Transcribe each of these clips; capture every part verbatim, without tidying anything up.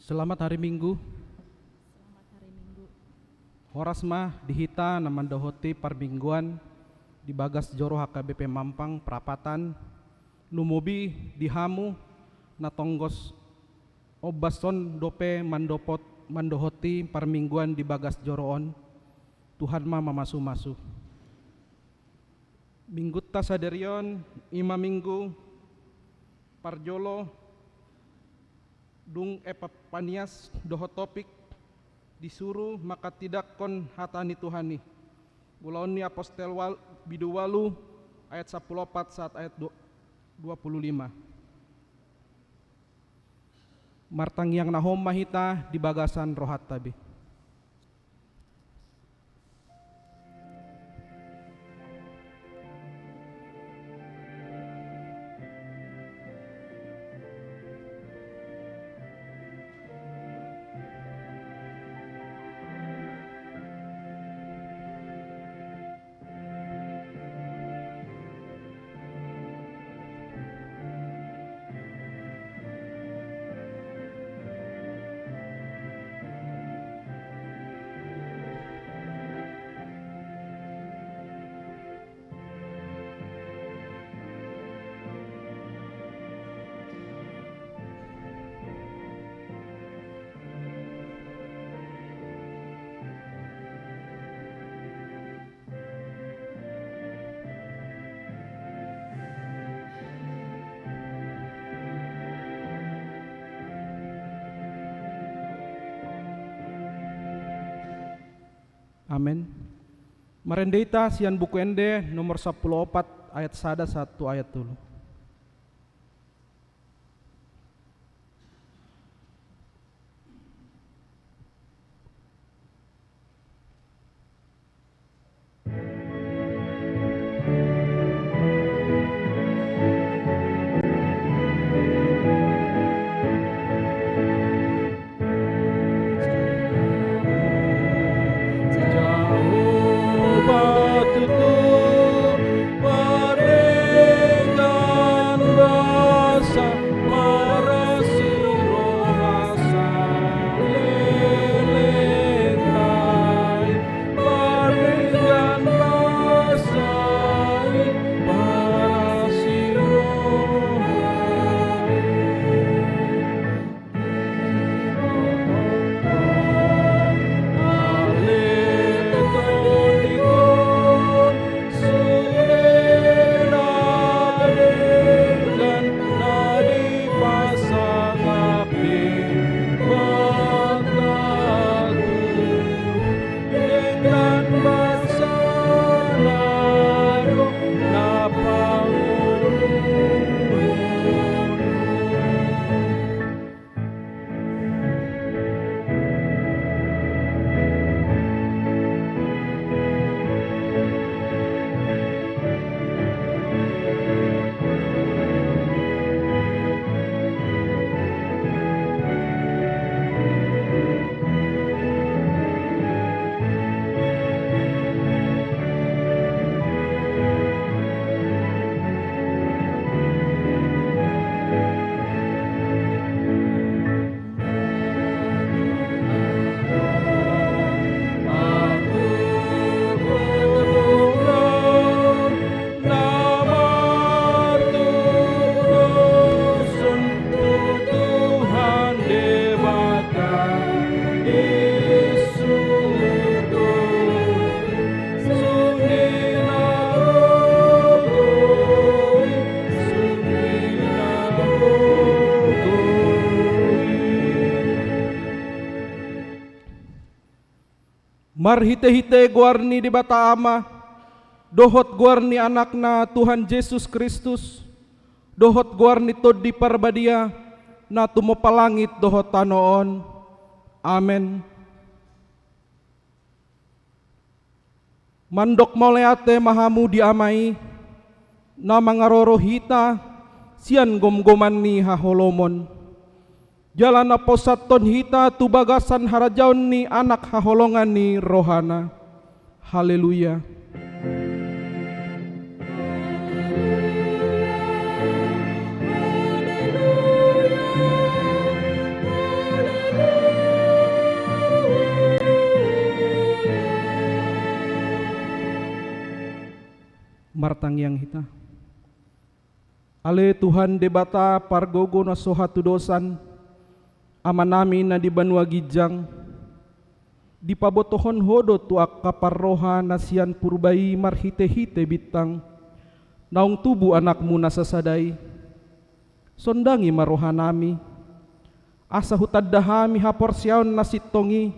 Selamat hari Minggu. Selamat hari Minggu. Horas ma di hita na mandohoti parmingguan di bagas joro H K B P Mampang Prapatan, lumobi di hamu na tonggos ombas on dope mandopot, mandohoti parmingguan di bagas joro on. Tuhan ma mamasumasu. Minggunta sadari on i ma Minggu parjolo dung Epipanias dohot topik disuru manghatindanghon hata ni Tuhan i. Ulaon ni Apostel wal-, bindu ualu ayat sampulu opat sahat ayat du-, dua pulu lima. Martangiang na hom ma hita di bagasan rohanta be. Amen. Marende hita sian Buku Ende nomor sampulu opat ayat sada sahat tu ayat tolu. Marhitehite goar ni Debata Ama, dohot goar ni Anakna Tuhan Jesus Kristus, dohot goar ni Tondi Parbadia, na tumompa langit dohot tano on. Amen. Mandok mauliate ma hamu di Ama i, na mangaroro hita sian gomgoman ni haholomon. Jala na pasahathon hita tu bagasan harajaon ni Anak haholongan ni rohana. Haleluya. Tangiang hita. Ale Tuhan Debata pargogo na so hatudosan, Amanami na di banua ginjang, dipabotohon Ho do tu angka parroha na sian purba i marhite-hite bintang, naung tubu Anakmu na sasada i. Sondangi ma rohanami, asa hutanda hami haporseaon na sintong i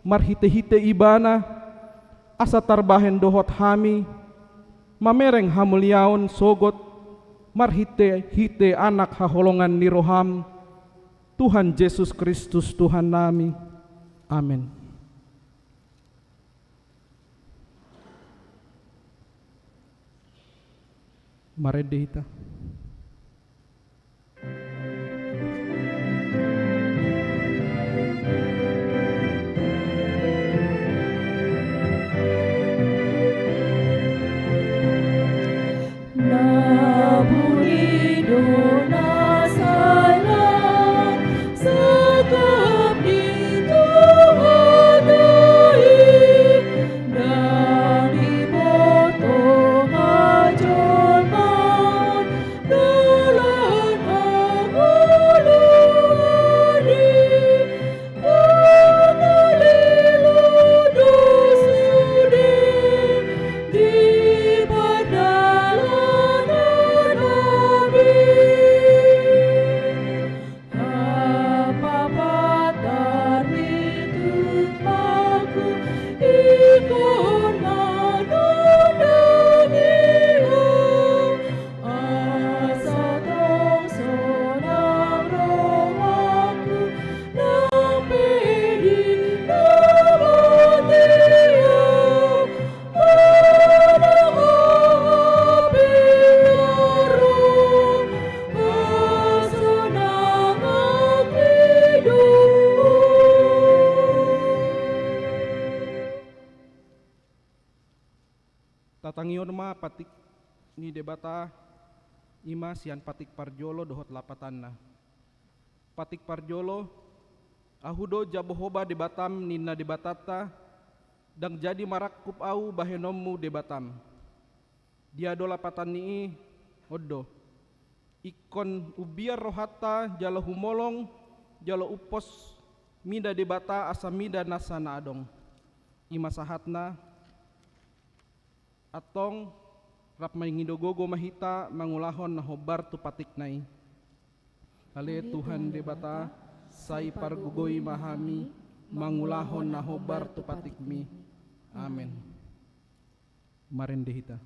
marhite-hite Ibana, asa tarbahen dohot hami mamereng hamuliaon sogot marhite-hite Anak haholongan ni roham, Tuhan Jesus Kristus Tuhannami. Amen. Marende hita. Na buni do na sae, sangkap ni Tuhanta i, na diboto hajolmaon, dalan hangoluan i. Asa tong sonang rohangku nang pe di na badia, manang aha pe na ro, hasonangan i do. Tatangihon ma patik ni Debata, i ma sian patik parjolo dohot lapatanna. Patik parjolo, Ahu do Jahoba Debatam ninna Debatanta, ndang jadi marangkup Ahu bahenonmu Debatam. Dia do lapatan ni i? On do. Ingkon umbiar rohanta jala humolong jala umpos mida Debata asa mida nasa na adong. I ma sahatna. Antong rap mangido gogo ma hita mangulahon na hombar tu patikna i. Ale Tuhan Debata, sai pargogoi ma hami mangulahon na hombar tu patikmi. Amen. Marende hita.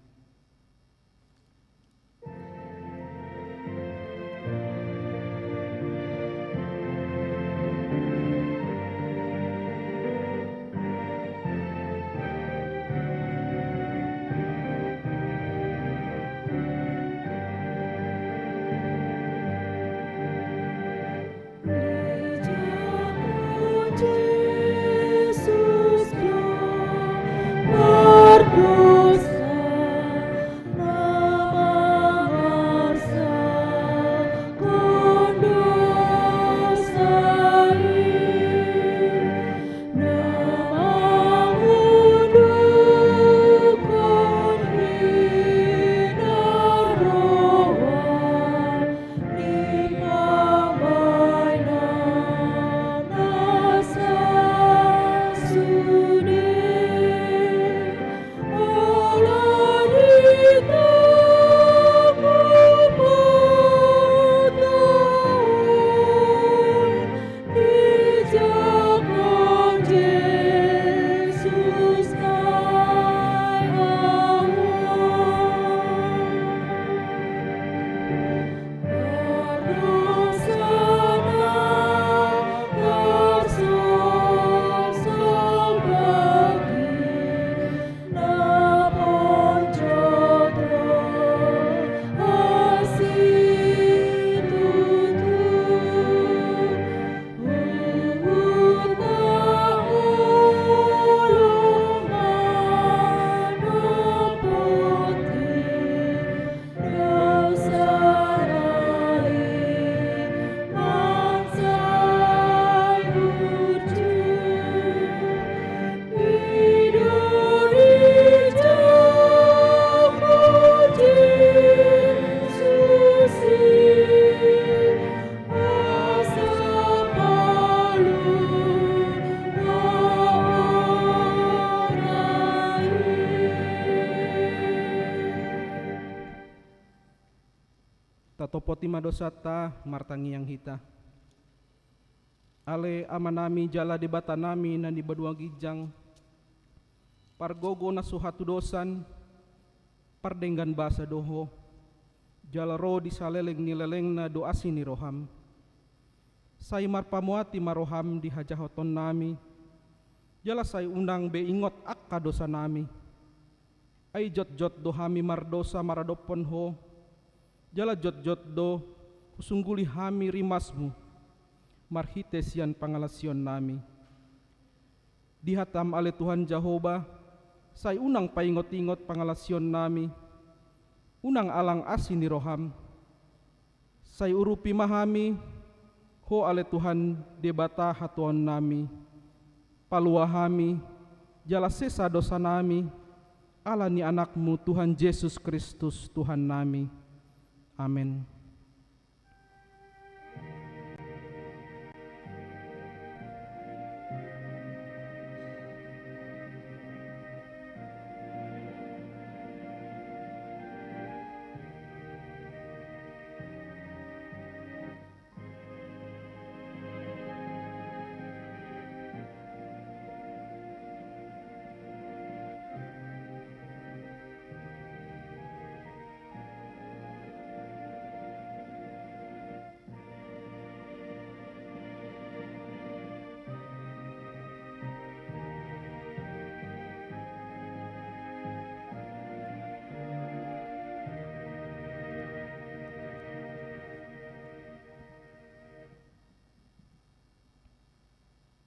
Pamuati ma dosanta, martangiang hita. Ale Amanami jala Debatanami na di banua ginjang, pargogo na so hatudosan, pardenggan basa do Ho, jala ro di saleleng ni lelengna do asi ni roham. Sai marpamuati ma roham di hajahatonami, jala sai unang be ingot angka dosanami. Ai jotjot do hami mardosa maradophon Ho, jala jotjot do husungguli hami rimasmu marhite sian pangalasionnami. Di hatam ale Tuhan Jahowa, sai unang paingot-ingot pangalasionnami, unang alang asi ni roham. Sai urupi ma hami, Ho ale Tuhan Debata hatuaonnami, palua hami, jala sesa dosanami, ala ni Anakmu Tuhan Jesus Kristus Tuhannami. Amen.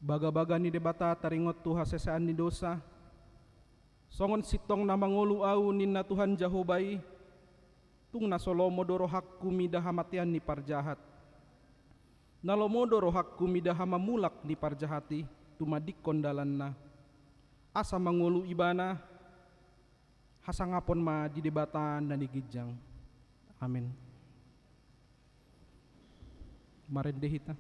Bagabaga ni Debata taringot tu hasesaan ni dosa. Songon sintong na mangolu ahu ninna Tuhan Jahowa i, tung na so lomo do rohangku mida hamatean ni parjahat. Na lomo do rohangku mida hamamulak ni parjahat i, tumandingkon dalanna. Asa mangolu ibana, hasangapon ma di Debata na di ginjang. Amen. Marende hita.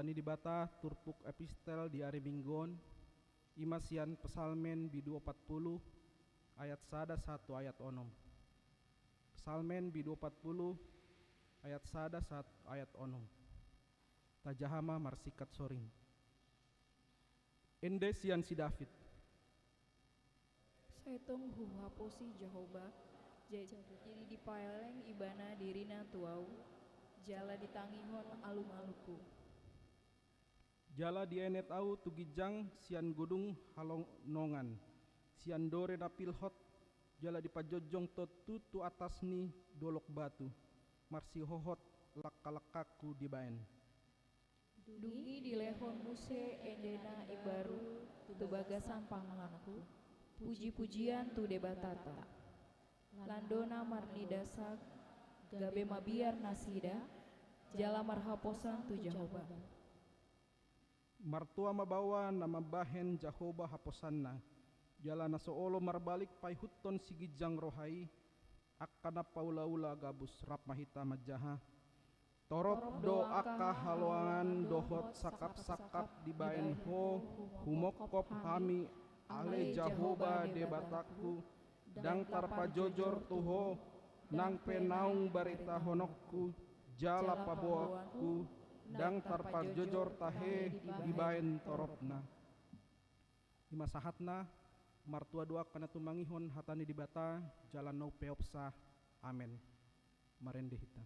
ni Debata turpuk epistel di ari Minggu on, ima sian Psalmen B dua empat puluh, ayat sada sahat tu ayat onom. Psalmen B dua empat puluh, ayat sada sahat ayat onom. Tajaha ma marsingkat soring. Ende sian si David. Sai tong huhaposi Jahowa, ja-, jadi dipaleleng Ibana dirina tu ahu, jala ditangihon alungalungku. Jala dienet ahu tu ginjang sian godung halonongan, sian dore na pilhot, jala dipajongjong tontu tu atas ni dolok batu, marsihohot langkalangkangku dibaen. Dung i dilehon muse endena imbaru tu bagasan pangalanku, pujipujian tu Debatanta. Landona marnida sag, gabe mabiar nasida, jala marhaposan tu Jahowa. Martua ma baoa na mambahen Jahowa haposanna, jala na so olo marbalik paihuthon siginjang roha i, angka na paulaula gabus. Rap ma hita manjaha. Torop do angka halongangan dohot sangkapsangkap dibaen Ho, humongkop hami, ale Jahowa Debatangku, ndang tarpajojor tu Ho, nang pe naung baritahononku, jala paboaonku, ndang tarpajojor tahe dibaen toropna. Ima sahatna, martua do angka na tumangihon hata ni Debata, jala na umpeopsa. Amen. Marende hita.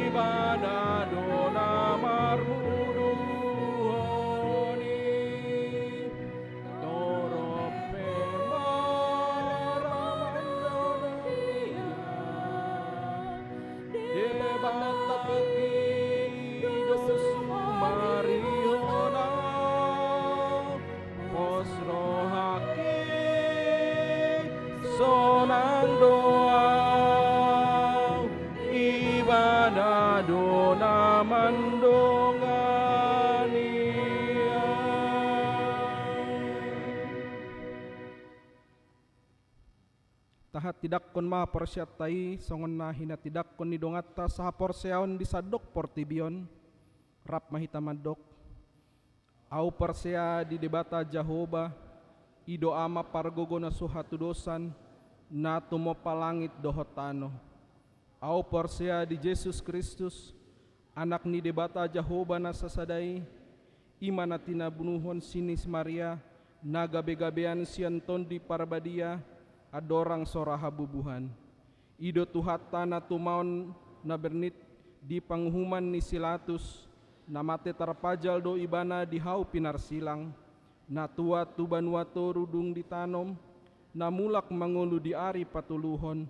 Ibana do na marmuduhon i. Torop pe marmandok ia, Debata i do sumarihon au, pos rohangki sonang do au, Ibana do na mandongani au. Tahatindangkon ma haporseaonta i songon na hinatindangkon ni donganta sahaporseaon di sandok portibi on. Rap ma hita mandok. Ahu porsea di Debata Jahowa, i do Ama pargogo na so hatudosan, na tumompa langit dohot tano. Ahu porsea di Jesus Kristus, Anak ni Debata Jahowa na sasada i, i ma na tinabunuhonsi ni si Maria, na gabegabean sian Tondi Parbadia, andorang so ra habubuhan. I do Tuhanta na tumaon na bernit di panguhuman ni si Latus, na mate tarpajal do Ibana di hau pinarsilang, na tuat tu banua toru dung ditanom, na mulak mangolu di ari patoluhon,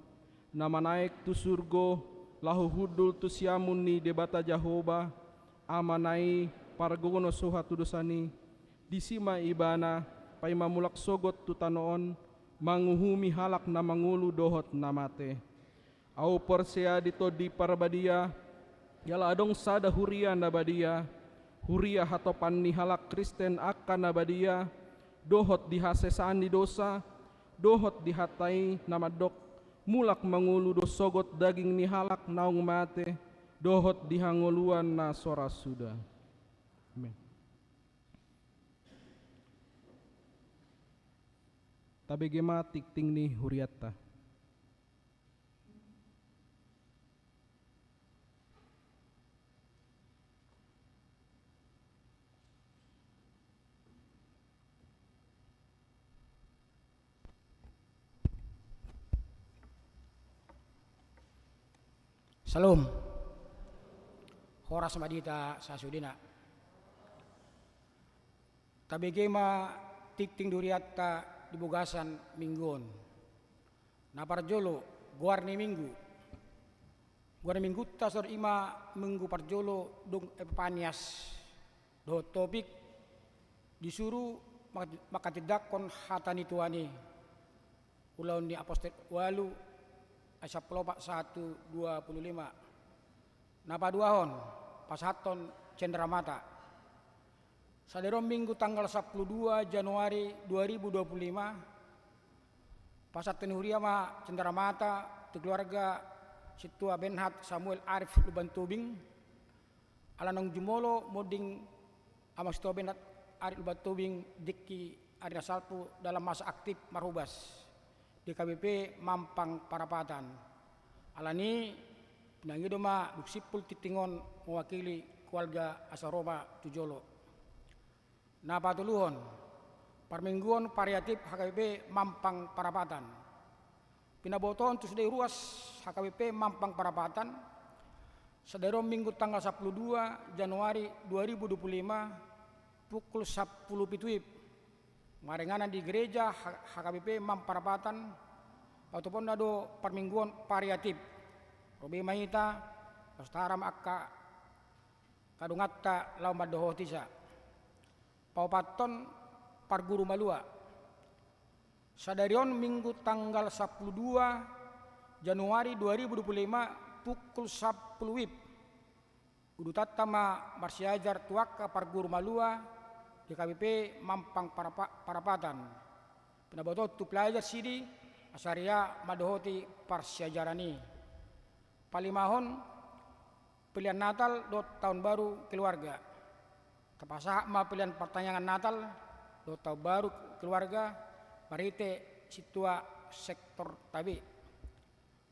na manaek tu surgo, laho hundul tu siamun ni Debata Jahowa, Amana i pargogo na so hatudosan i, disi ma Ibana paima mulak sogot tu tano on, manguhumi halak na mangolu dohot na mate. Ahu porsea di Tondi Parbadia, jala adong sada huria na badia, huria hatopan ni halak Kristen angka na badia, dohot di hasesaan ni dosa, dohot di hata i na mandok, mulak mangolu do sogot daging ni halak naung mate, dohot di hangoluan na so ra suda. Amen. Tabege ma tingting ni hurianta. Syalom. Horas ma di hita sasudena. Tabege ma tingting ni hurianta di bagasan minggu on. Na parjolo, goar ni minggu. Goar ni minggunta sadari on i ma minggu parjolo dung Epipanias. Dohot topik, disuru maka-, manghatindanghon hata ni Tuhan i. Ulaon ni Apostel ualu, ayat sampulu opat sahat tu dua pulu lima. Na paduahon, pasahathon cenderamata. Sadari on minggu tanggal sampulu dua Januari dua ribu dua pulu lima, pasahathon ni huria ma cenderamata tu keluarga Sintua Benhat Samuel Arif Lubantobing, ala naung jumolo monding Amang Sintua Benhat Arif Lubantobing tingki ari na salpu dalam masa aktif marhobas di H K B P Mampang Parapatan. Alani i, pinangido ma dung simpul tingting on mewakili keluarga asa ro ma tu jolo. Na patoluhon, parmingguon variatif H K B P Mampang Parapatan. Pinabotohon tu sude ruas H K B P Mampang Parapatan, sadari on minggu tanggal sampulu dua Januari dua ribu dua pulu lima, pukul sampulu pitu WIB. Maringanan di gereja H-, H K B P Mampang Parapatan, patupaonna do parmingguon variatif. Ro be ma hita, laos tahara ma angka kadonganta laho mandohoti sa. Paopathon, parguru malua. Sadari on minggu tanggal sampulu dua Januari dua ribu dua pulu lima, pukul sampulu WIB. Udutanta ma marsiajar tu angka parguru malua di H K B P Mampang Parapa-, Parapatan. Pinabotohon tu pelajar sidi, asa ro ia mandohoti parsiajaran i. Palimahon, pelean Natal dohot Taon Baru keluarga. Tapasahat ma pelean partangiangan Natal dohot Taon Baru keluarga marhite sintua sektor tabe.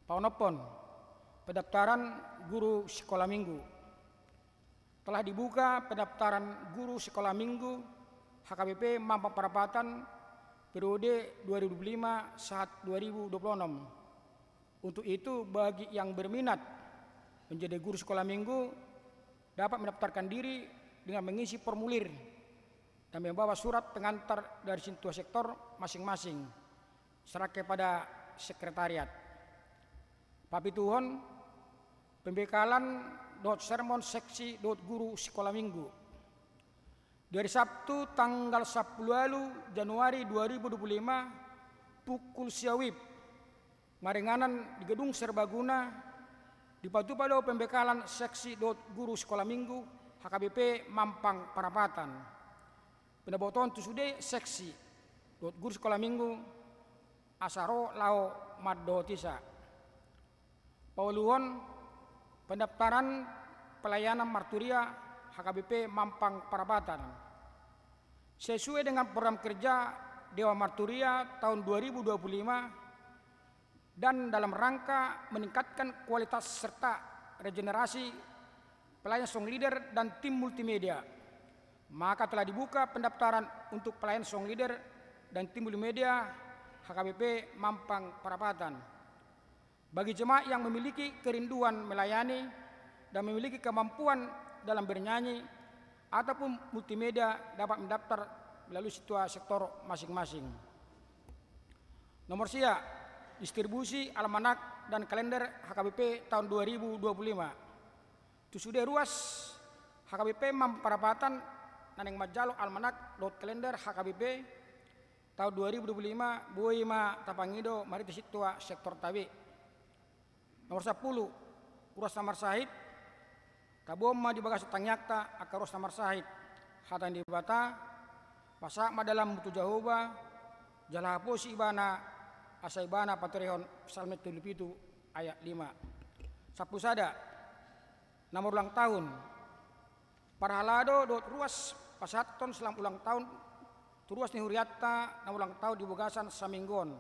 Paonomhon, pendaftaran guru sekolah minggu. Telah dibuka pendaftaran guru sekolah minggu H K B P Mampang Parapatan periode dua ribu dua puluh lima sahat dua ribu dua puluh enam. Untuk itu, bagi yang berminat menjadi guru sekolah minggu dapat mendaftarkan diri dengan mengisi formulir dan membawa surat pengantar dari sintua sektor masing-masing serahkan kepada sekretariat. Papituhon, pembekalan dohot sermon seksi dohot guru sekolah minggu. Di hari Sabtu tanggal sampulu ualu Januari dua ribu dua puluh lima, pukul sia WIB, maringanan di Gedung Serbaguna, dipatupa do pembekalan seksi dohot guru sekolah minggu H K B P Mampang Parapatan. Pinabotohon tu sude seksi dohot guru sekolah minggu asa ro laho mandohoti sa. Pauluhon, pendaftaran pelayanan marturia H K B P Mampang Parapatan. Sesuai dengan program kerja Dewan Marturia tahun dua ribu dua puluh lima, dan dalam rangka meningkatkan kualitas serta regenerasi pelayan song leader dan tim multimedia, maka telah dibuka pendaftaran untuk pelayan song leader dan tim multimedia H K B P Mampang Parapatan. Bagi jemaat yang memiliki kerinduan melayani dan memiliki kemampuan dalam bernyanyi ataupun multimedia dapat mendaftar melalui sintua sektor masing-masing. Nomor sia, distribusi almanak dan kalender H K B P tahun dua ribu dua puluh lima. Tu sude ruas H K B P Mampang Parapatan na naeng manjalo almanak dohot kalender H K B P tahun dua ribu dua puluh lima, boi ma tapangido marhite sintua sektor tabe. Nomor sampulu, ruas na marsahit. Taboan ma di bagasan tangiangta angka ruas na marsahit. Hata ni Debata, pasahat ma dalanmu tu Jahowa, jala haposi Ibana, asa Ibana paturehon. Psalmen tolu pitu ayat lima. Sampulu sada, na marulang tahun. Parhalado dohot ruas pasahathon selamat ulang tahun tu ruas ni hurianta na ulang tahun di bagasan saminggu on.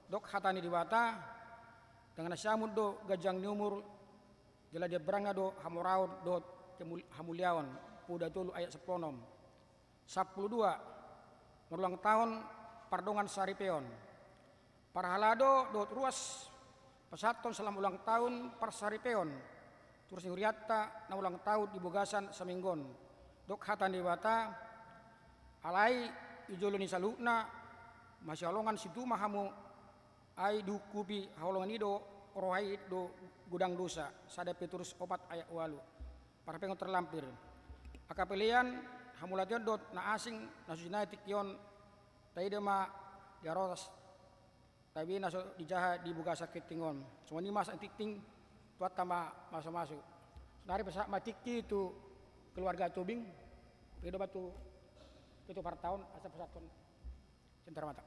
Dok hata ni Debata, denggan nasiamun do ganjang ni umur, jala diambarangna do hamoraon dohot kemul-, hamuliaon. Poda tolu ayat sampulu onom. Sampulu dua, marulang tahun pardongansaripeon. Parhalado dohot ruas pasahathon selamat ulang tahun parsaripeon tu ruas ni hurianta na ulang tahun di bagasan saminggu on. Dok hata ni Debata, alai di jolo ni saluhutna masihaholongan situtu ma hamu, ai diungkupi haholongan i do roha i do godang dosa. Sada Petrus opat ayat ualu. Parpengon terlampir. Angka pelean, hamauliateon dohot na asing na so jinai tingki on, taida ma di aroras, taida na so dijaha di bagasan tingki on. Songon i ma sahat tingting, Tuhanta ma mamasu-masu. Sonari pasahat ma tingki tu keluarga Tobing, pede ma tu ketua partaon, asa pasahathon senter mata.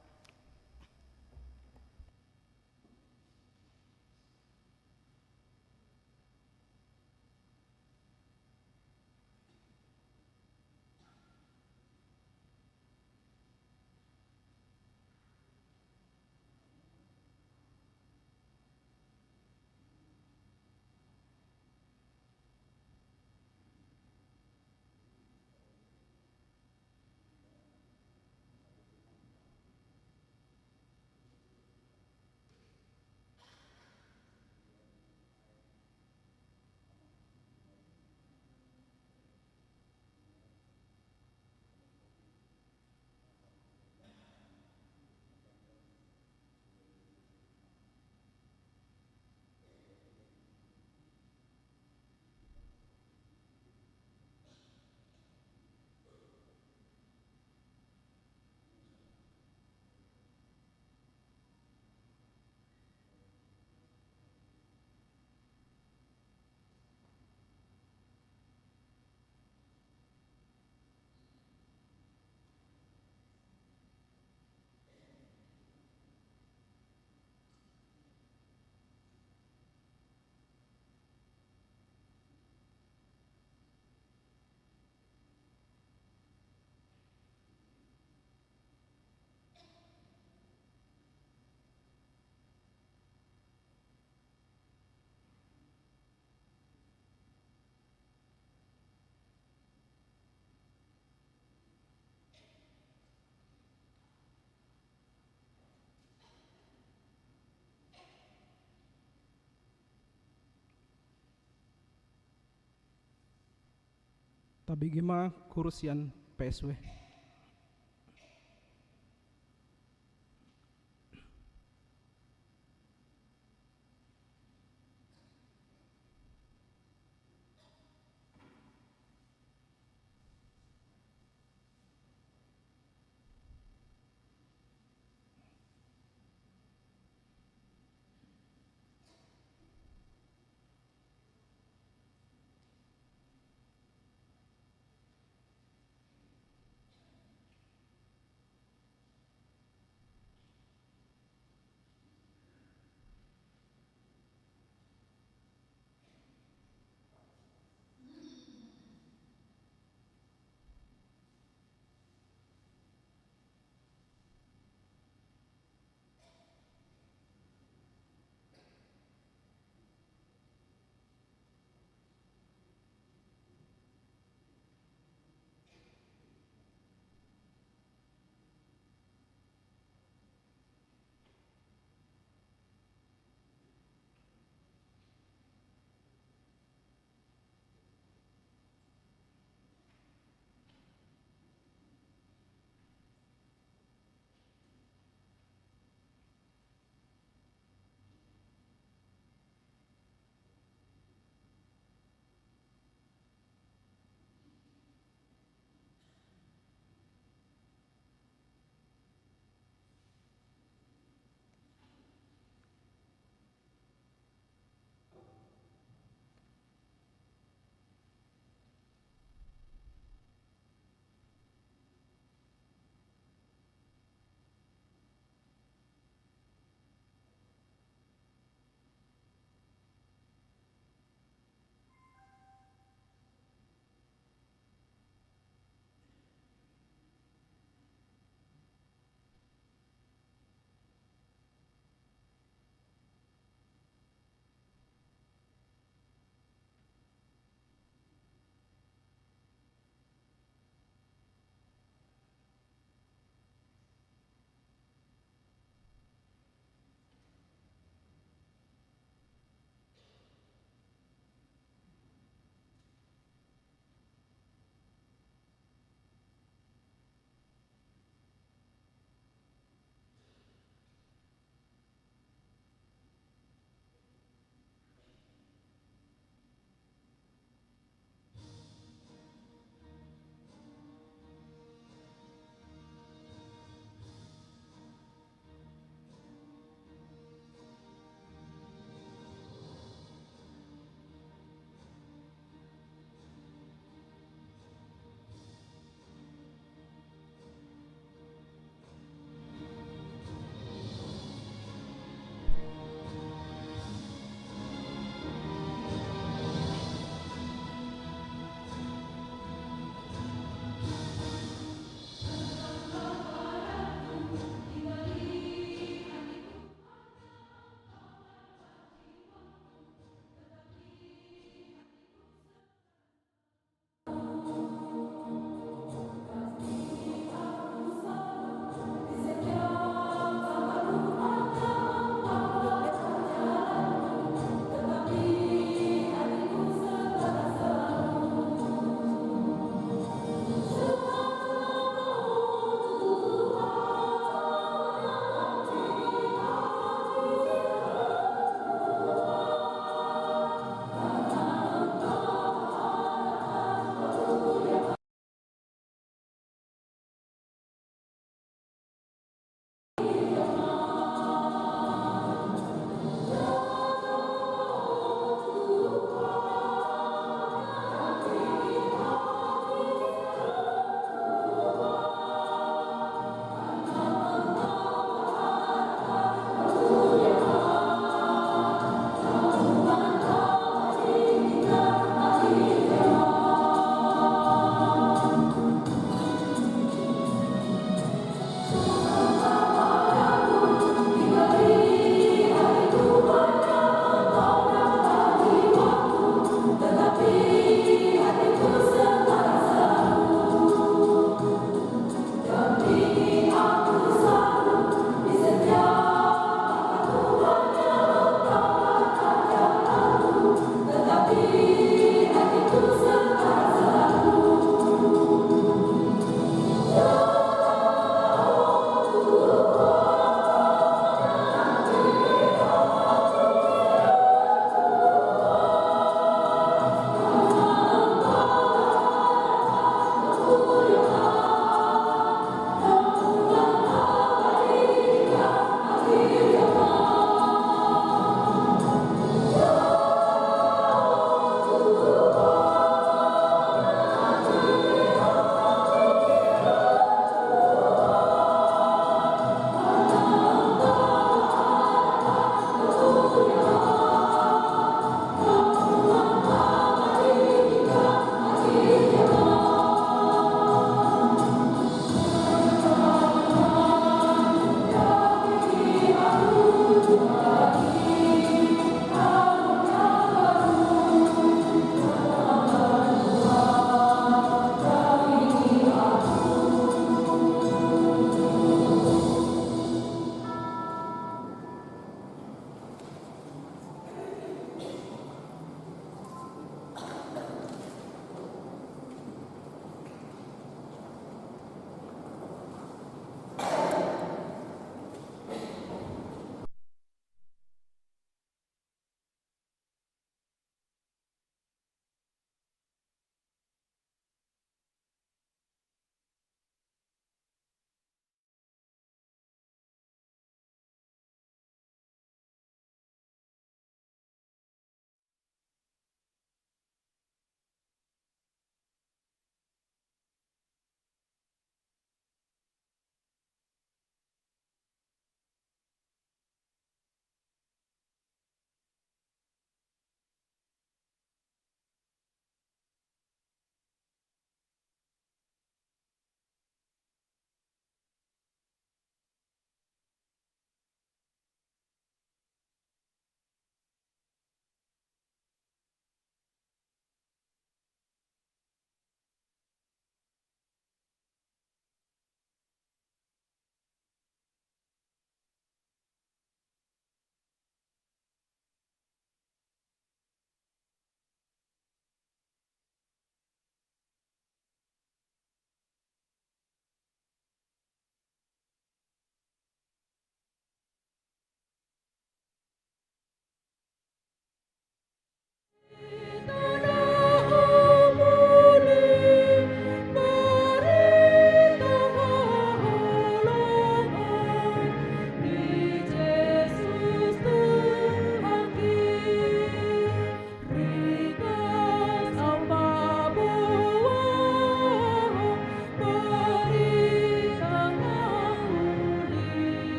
Tabege ma kurus sian P S W.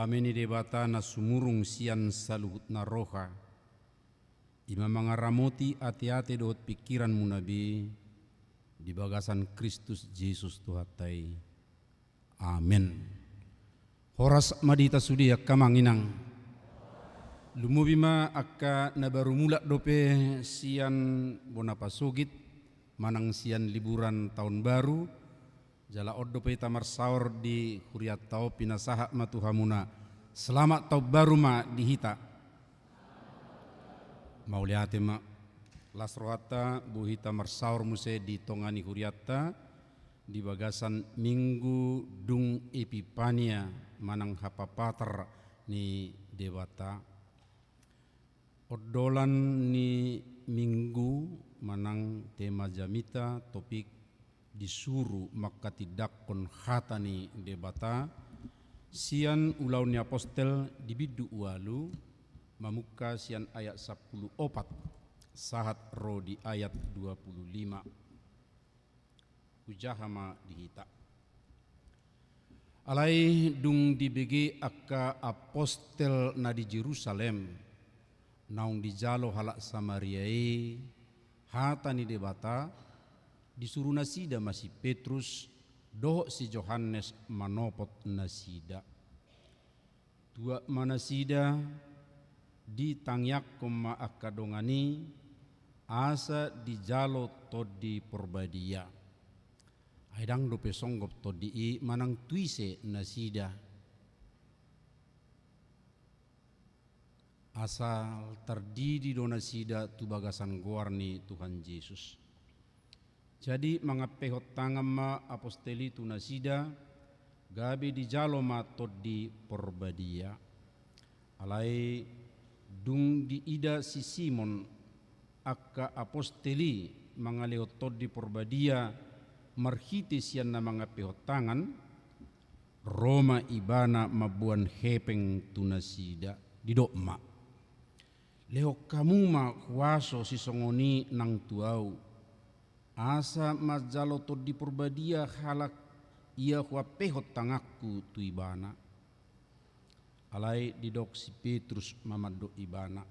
Dame ni Debata na sumurung sian saluhut na roha, i ma mangaramoti ateate dohot pingkiranmuna be di bagasan Kristus Jesus Tuhanta i. Amen. Horas ma di hita sude angka amang inang. Lumobi ma angka na baru mulak dope sian bona pasogit manang sian liburan taon baru. Jala on dope hita marsaor di hurianta on, pinasahat ma tu hamuna. Selamat taon baru ma di hita. Mauliate ma. Las rohanta boi hita marsaor muse di tonga ni hurianta di bagasan Minggu dung Epipania manang hapapatar ni Debata. Ondolan ni Minggu manang tema jamita, topik disuru manghatindanghon hata ni Debata, sian Ulaon ni Apostel di bindu ualu, mamungka sian ayat sampulu opat sahat ro di ayat dua pulu lima. Hujaha ma di hita. Alai dung dibege angka apostel na di Jerusalem naung dijalo halak Samaria i hata ni Debata, disuru nasida ma si Petrus dohot si Johannes manopot nasida. Tuat ma nasida, ditangiangkon ma angka dongan i, asa dijalo Tondi Porbadia. Ai ndang dope songgop Tondi i manang tu ise nasida. Asal tardidi do nasida tu bagasan goar ni Tuhan Jesus. Jadi mangampehon tangan ma apostel i tu nasida, gabe dijalo ma Tondi Porbadia. Alai dung diida si Simon angka apostel i mangalehon Tondi Porbadia marhite sian na mangampehon tangan, ro ma ibana mamboan hepeng tu nasida, didok ma: Lehon hamu ma huaso sisongon i nang tu ahu, asa manjalo Tondi Porbadia halak ia huampehon tanganku tu ibana. Alai didok si Petrus ma mandok ibana: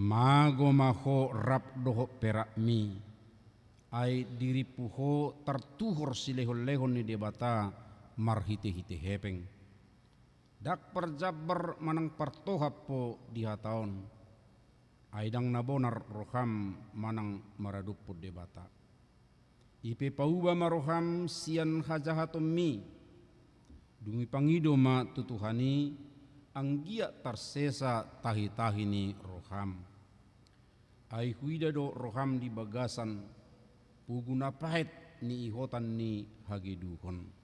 Mago ma ho rap dohot perakmi, ai dirimpu ho tartuhor silehonlehon ni Debata marhitehite hepeng. Ndang parjambar manang partohap ho di hata on, ai ndang na bonar roham manang maradophon Debata. I pe pauba ma roham sian hajahatonmi. Dung i pangido ma tu Tuhan i, anggiat tarsesa tahitahi ni roham. Ai huida do roham di bagasan pogu na paet ni ihotan ni hageduhon.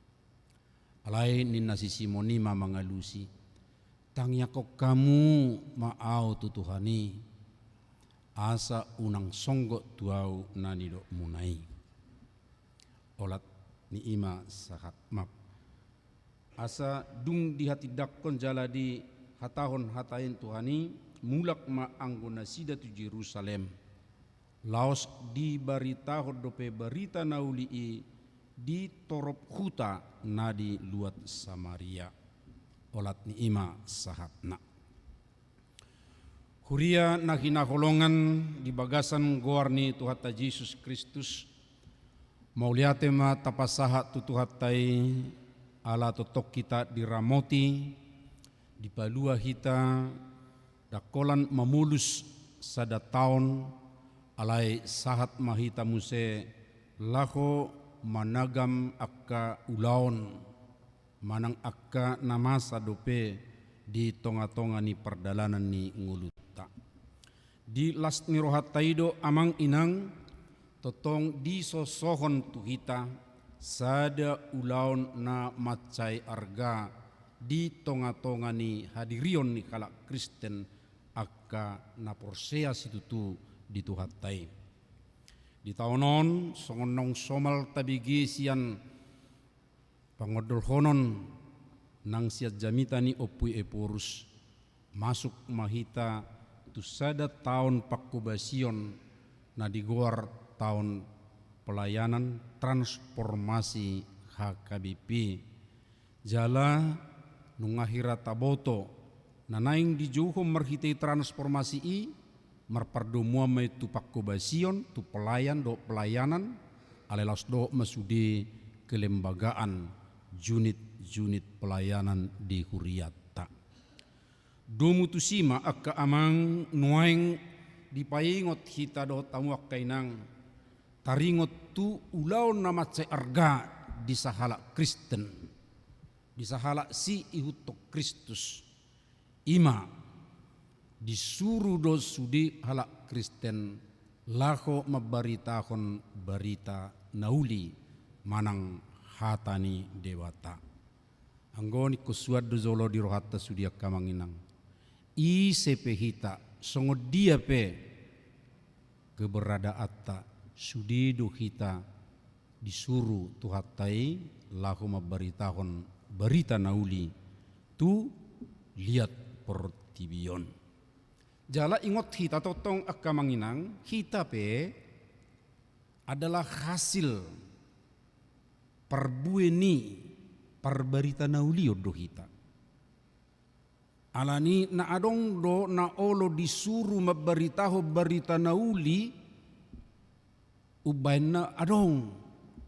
Alai ninna si Simon i ma mangalusi: Tangiangkon hamu ma ahu tu Tuhan i, asa unang songgop tu ahu na nidokmuna i. Olat ni i ma sahat, maaf. Asa dung dihatindanghon jala dihatahon hata i Tuhan i, mulak ma anggo nasida tu Jerusalem. Laos dibaritahon dope barita na uli i di torop huta na di luat Samaria. Olat ni i ma sahatna. Huria na hinaholongan di bagasan goar ni Tuhanta Jesus Kristus, mauliate ma tapasahat tu Tuhanta i, ala tongtong hita diramoti, dipalua hita, ndang holan mamolus sada taon, alai sahat ma hita muse laho managam angka ulaon manang angka na masa dope di tongatonga ni pardalanan ni ngolunta. Di las ni rohanta i do, amang inang, tongtong disosohon tu hita sada ulaon na mansai arga di tongatonga ni hadirion ni halak Kristen, angka na porsea situtu di Tuhanta i. Di taon on, songon naung somal tabege sian pangondolhonon nang sian jamita ni Ompu Ephorus, masuk ma hita tu sada taon pangkobasion na digoar taon pelayanan transformasi H K B P. Jala Nunga hira taboto, na naeng dijouhon marhite transformasi i, marpardomuan ma i tu pangkobasion, tu pelayan dohot pelayanan, alai laos dohot ma sude kelembagaan, unit-unit pelayanan di huriatta. Domu tusi ma angka amang, nuaeng dipaingot hita dohot hamu angka inang, taringot tu ulaon na mansai arga di sahalak Kristen, di sahalak siihuthon Kristus. I ma, disuru do sude halak Kristen laho mambaritahon barita na uli manang hata ni Debata. Anggo ningkon suan do jolo di rohanta sude angka amang inang. Ise pe hita, songon dia pe keberadaanta, sude do hita disuru Tuhanta i laho mambaritahon barita na uli tu liat portibi on. Jala ingot hita tongtong angka amang inang, hita pe adalah hasil parbue ni parbarita na uli on do hita. Alani na adong do na olo disuru mambaritahon barita na uli, umbahen na adong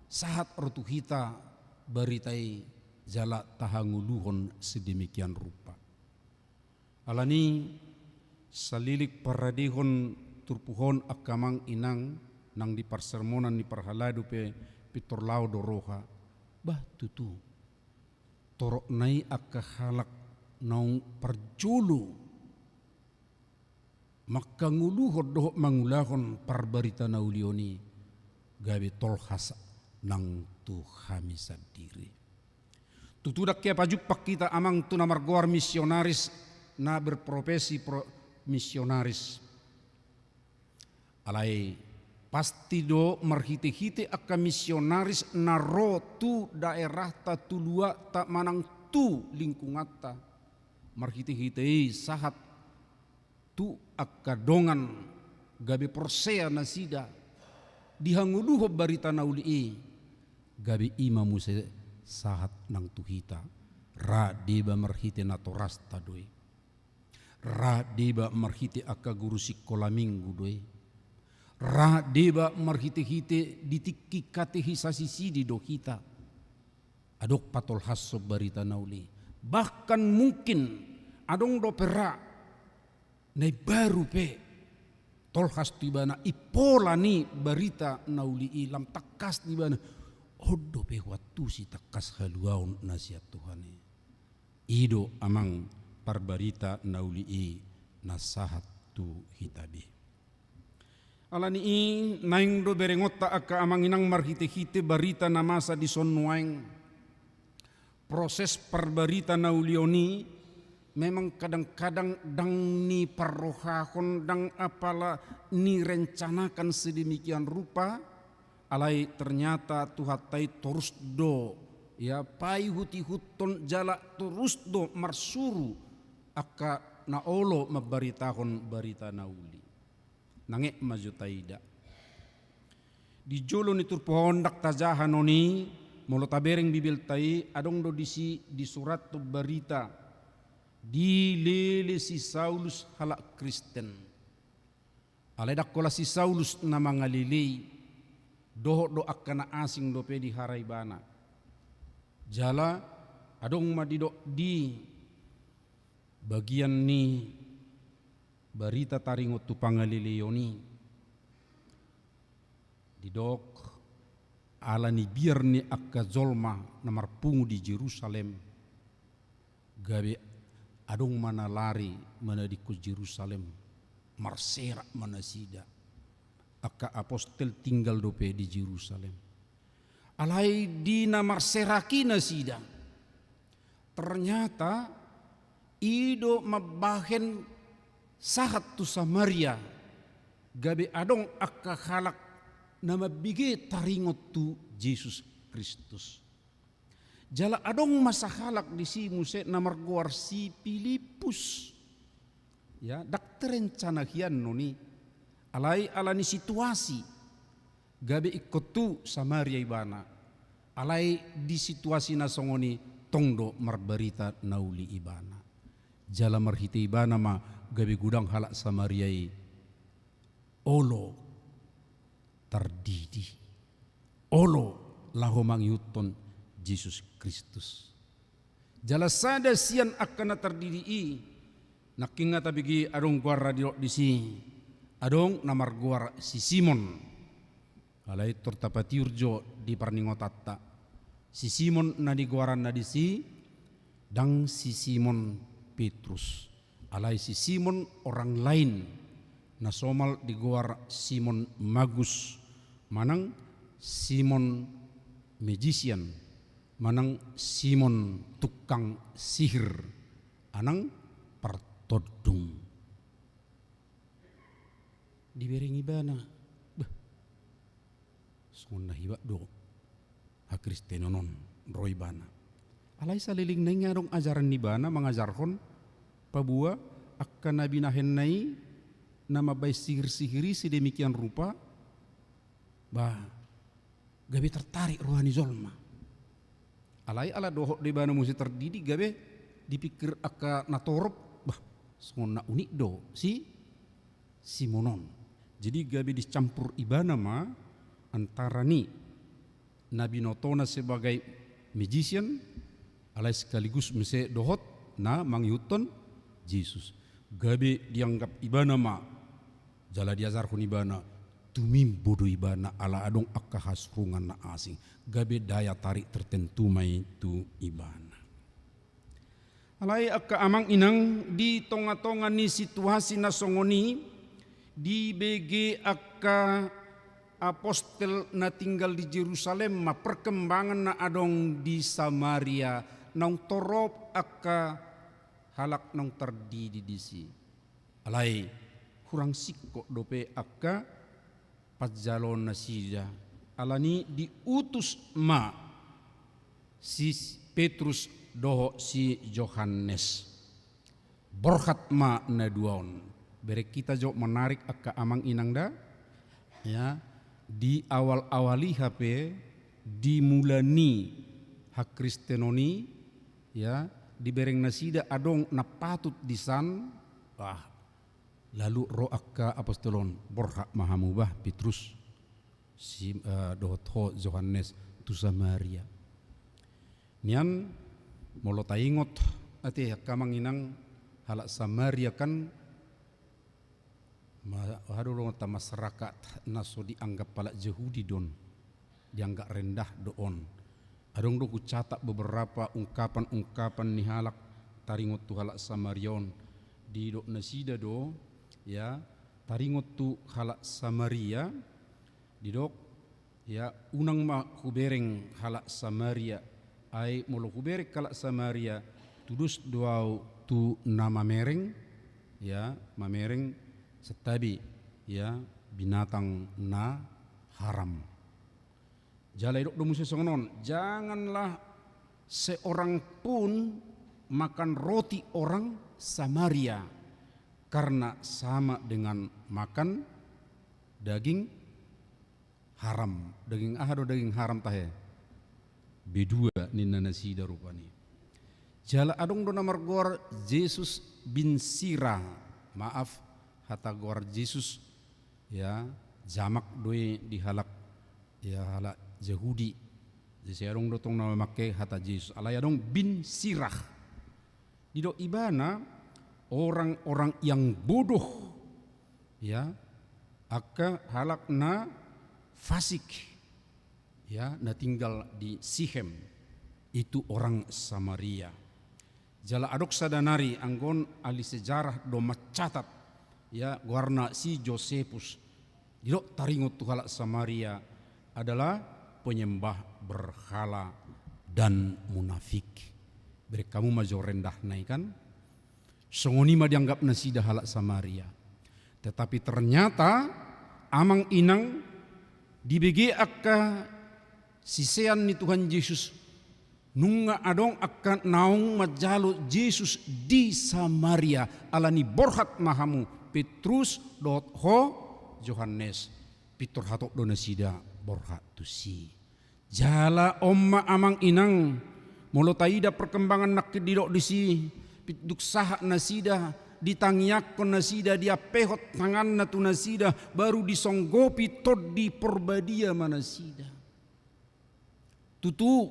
sahat ro tu hita barita i jala tahangoluhon sedemikian rupa. Alani salilik parradehon turpuk on angka amang inang, nang di parsermonan ni parhalado pe pintor laho do roha. Bah, tutu. Torop na i angka halak naung parjolo mangkangoluhon dohot mangulahon parbarita na uli on i gabe tolhas nang tu hami sandiri. Tutu ndang hea pajumpang hita amang tu na margoar misionaris, na berprofesi pro-, misionaris. Alai pasti do marhite-hite angka misionaris na ro tu daerahta, tu luatta manang tu lingkunganta. Marhite-hite i sahat tu angka dongan gabe porsea nasida dihangoluhon barita na uli i, gabe i ma muse sahat nang tu hita. Ra deba marhite natorasta do i. Ra deba marhite angka guru sikola minggu do i. Ra deba marhite-hite di tingki katekisasi sidi do hita. Adong patolhashon barita na uli. Bahkan mungkin adong dope ra na imbaru pe tolhas tu ibana, impola ni barita na uli i lam tangkas di ibana. On dope huantusi tangkas haluaon na sian Tuhan i. I do amang parbarita na uli i na sahat tu hita be. Alani i naeng do berengonta angka amang inang marhite-hite barita na masa dison nuaeng. Proses parbarita na uli on i memang kadang-kadang ndang niparrohahon, ndang apala nirencanakan sedemikian rupa, alai ternyata Tuhanta i torus do, ya, paihut-ihuthon jala torus do marsuru angka na olo mambaritahon barita na uli. Nanget ma jo taida. Di jolo ni turpuk on ndang tajaha non i, molo tabereng Bibelta i, adong do disi disurathon barita dilele si Saulus halak Kristen. Alai ndang holan si Saulus na mangalelei, dohot do angka na asing dope dihara ibana. Jala adong ma didok di bagian ni barita taringot tu pangaleleion i. Didok, ala ni biar ni angka jolma na marpungu di Jerusalem, gabe adong ma na lari manadingkon Jerusalem, marserak ma nasida. Angka apostel tinggal dope di Jerusalem. Alai di na marserak i nasida, ternyata i do mambahen sahat tu Samaria, gabe adong angka halak na mambege taringot tu Jesus Kristus. Jala adong ma sahalak disi muse na margoar si Pilippus. Ya, ndang terencana hian non i. Alai ala ni situasi, gabe ingkon tu Samaria ibana. Alai di situasi na songon i, tong do marbarita na uli ibana. Jala marhite ibana ma gabe godang halak Samaria i olo tardidi, olo laho mangihuthon Jesus Kristus. Jala sada sian angka na tardidi i, nangkin nga tabege adong goarna didok disi, adong na margoar si Simon. Alai tor tapatiur jo di parningotanta. Si Simon na nigoaranna disi, ndang si Simon Petrus. Alai si Simon orang lain, na somal digoar Simon Magus, manang Simon magician, manang Simon tukang sihir, anang partondung. Dibereng ibana, bah, songon na hebat do hakristenon on, ro ibana. Alai saleleng nai nga adong ajaran ni ibana mangajarhon, paboa angka na binahenna i na mambahen sihir-sihir i sedemikian rupa, bah, gabe tertarik roha ni jolma. Alai ala dohot do ibana muse tardidi, gabe dipikir angka na torop, bah, songon na unik do si Simon on. Jadi gabe dicampur ibana ma antara ni na binotona sebagai magician, alai sekaligus muse dohot na mangihuthon Jesus. Gabe dianggap ibana ma, jala diajarhon ibana, tumimbo do ibana ala adong angka hasurungan na asing. Gabe daya tarik tertentu ma i tu ibana. Alai angka amang inang, di tonga-tonga ni situasi na songon i, dibege angka apostel na tinggal di Jerusalem ma perkembangan na adong di Samaria, naung torop angka halak naung tardidi disi. Alai hurang singkop dope angka panjaloonnasida, alani diutus ma si Petrus dohot si Johannes. Borhat ma na dua on. Bereng hita jo, menarik angka amang inang da. Ya, di awal-awal i hape, di mula ni hakristenon i, ya, dibereng nasida adong na patut disan, wah, lalu ro angka apostel on, borhat ma hamu bah, Petrus, si, eh, dohot ho Johannes, tu Samaria. Nian, molo taingot, ate angka amang inang, halak Samaria kan, ma-, aha do dongonta, masyarakat na so dianggap halak Jahudi do on, dianggap rendah do on. Adong do hucatat beberapa ungkapan-ungkapan ni halak taringot tu halak Samaria on. Didok nasida do, ya, taringot tu halak Samaria, didok, ya, unang ma hubereng halak Samaria. Ai molo hubereng halak Samaria, tudos do ahu tu na mamereng, ya, mamereng santabi, ya, binatang na haram. Jala didok do muse songon on, janganlah seorang pun makan roti orang Samaria, karena sama dengan makan daging haram. Daging aha do daging haram tahe? Bedua ninna nasida rupani. Jala adong do na margoar Jesus bin Sira. Maaf, hata goar Jesus, ya, jamak do i di halak, ya, halak Jahudi. Jadi sai adong do tong na mamangke hata Jesus. Alai adong bin Sirah. Didok ibana orang-orang yang bodoh, ya, angka halak na fasik, ya, na tinggal di Sikhem, itu orang Samaria. Jala adong sada nari, anggo on ahli sejarah do mancatat, ya, goarna si Josephus. Didok taringot tu halak Samaria adalah penyembah berhala dan munafik. Bereng hamu ma jo rendahna i kan? Songon i ma dianggap nasida halak Samaria. Tetapi ternyata amang inang, dibege angka sisean ni Tuhan Jesus, nunga adong angka naung manjalo Jesus di Samaria, alani borhat ma hamu, Petrus dohot ho Johannes, pintor hatop do nasida borhat tusi. Jala on ma amang inang, Molo taida perkembangan nangkin didok disi, pindung sahat nasida, ditangiangkon nasida, diampehon tanganna tu nasida, baru disonggopi Tondi Porbadia ma nasida. Tutu,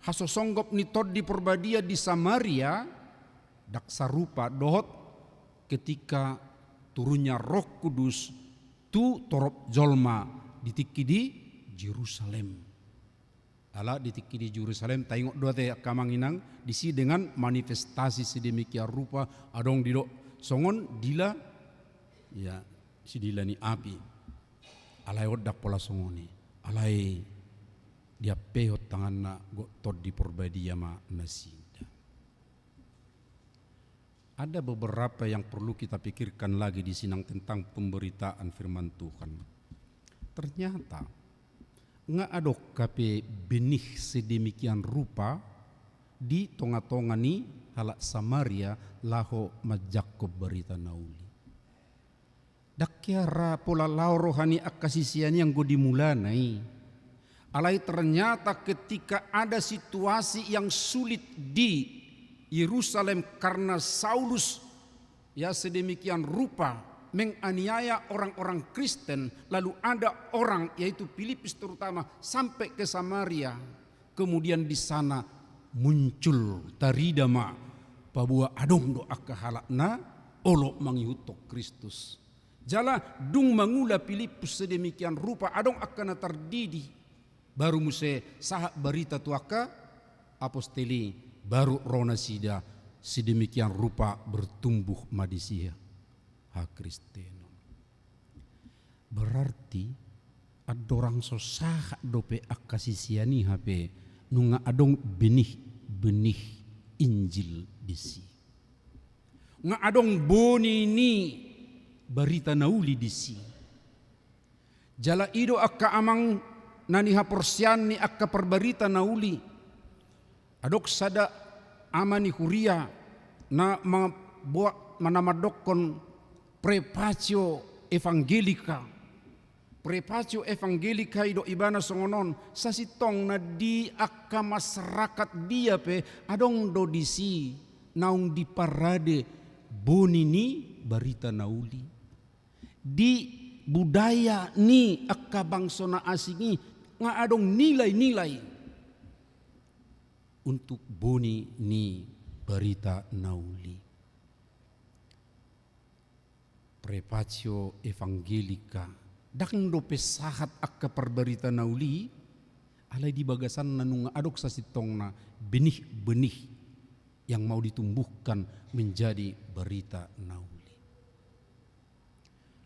hasosonggop ni Tondi Porbadia di Samaria ndang sarupa dohot ketika turunnya Roh Kudus tu torop jolma di tingki di Jerusalem. Ala di tingki di Jerusalem, taingot do ate angka amang inang, disi dengan manifestasi sedemikian rupa, adong didok songon dila, ya, sidila ni api. Alai on ndang pola songon i. Alai diampehon tanganna, gok Tondi Porbadia ma nasida. Ada beberapa yang perlu kita pikirkan lagi di sini tentang pemberitaan firman Tuhan. Ternyata, nga adong hape benih sedemikian rupa di tonga-tonga ni halak Samaria laho manjangkon barita na uli. Ndang hea ra pola laho roha ni angka sisean i anggo di mulana i. Alai ternyata ketika ada situasi yang sulit di Yerusalem karena Saulus, ya, sedemikian rupa menganiaya orang-orang Kristen, lalu ada orang, yaitu Filipus terutama, sampai ke Samaria. Kemudian di sana muncul, tarida ma, paboa adong do angka halak na olo mangihuthon Kristus. Jala dung mangula Filipus sedemikian rupa, adong angka na tardidi, baru muse sahat barita tu angka apostel i, baru ro nasida, sedemikian rupa bertumbuh ma disi hakristenon. Berarti andorang so sahat dope angka sisean i hape, nunga adong benih-benih Injil disi. Nga adong boni ni barita na uli disi. Jala i do angka amang na nihaporseaan ni angka parbarita na uli. Adong sada ama ni huria na mamboan, na mandokkon Praepatio Evangelica. Praepatio Evangelica i do ibana songon on, sasintongna di angka masyarakat dia pe adong do disi naung diparade boni ni barita na uli. Di budaya ni angka bangso na asing i nga adong nilai-nilai untuk boni ni barita na uli. Praepatio Evangelica, ndang dope sahat angka parbarita na uli, alai di bagasanna nunga adong sasintongna benih-benih yang mau ditumbuhkan menjadi barita na uli.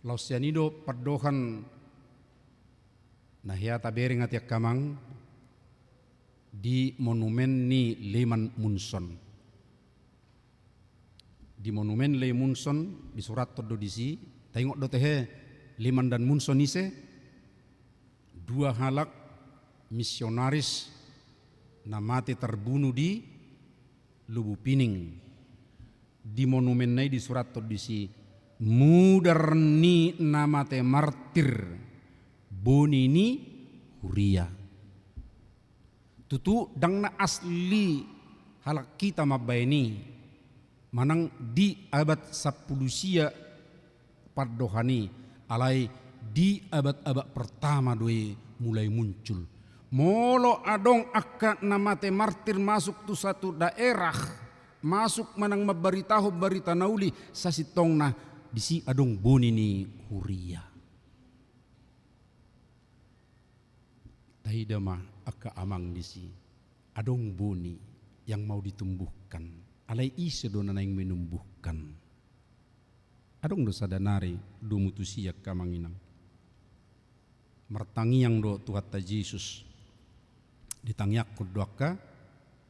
Laos sian i do pandohan na hea tabereng ate angka amang di monumen ni Lehman Munson. Di monumen Lehman Munson disurathon do disi, taingot do ate he Lehman dan Munson ise? Dua halak misionaris na mate tarbunu di Lubu Pining. Di monumenna i disurathon disi, mudar ni na mate martir, boni ni huria. Tutu ndang na asli halak hita mambaen i, manang di abad sampulu sia pandohan i, alai di abad-abad pertama do i mulai muncul. Molo adong angka na mate martir masuk tu satu daerah, masuk manang mambaritahon barita na uli, sasintongna disi adong boni ni huria. Taida ma angka amang disi, adong boni yang mau ditumbuhkan, alai ise do na naeng menumbuhkan? Adong do sada nari domu tusi angka amang inang. Martangiang do Tuhanta Jesus, ditangiangkon do angka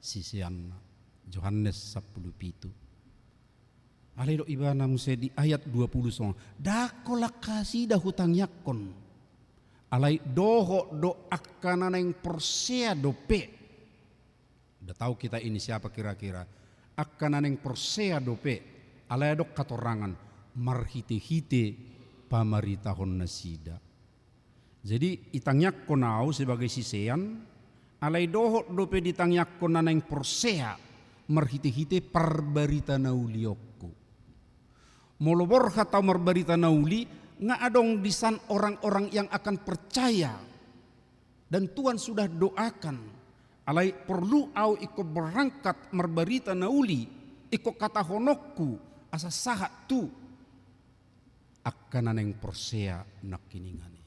siseanna. Johannes sampulu pitu. Alai didok ibana muse di ayat dua pulu songon, ndang holan nasida hutangiangkon. Alai dohot do angka na naeng porsea dope. Nda tahu kita ini siapa kira-kira. Angka na naeng porsea dope. Alai adong hatorangan marhite-hite pamaritahon nasida. Jadi, itangiangkon ahu sebagai sisean, Alai dohot dope ditangiangkon na naeng porsea marhite-hite parbarita na ulionku. Molo borhat ahu marbarita na uli, nga adong disan orang-orang yang akan percaya. Dan Tuhan sudah doakan. Alai porlu ahu ingkon berangkat marbarita na uli, ingkon hatahononku, asa sahat tu angka na naeng porsea nangkiningan i.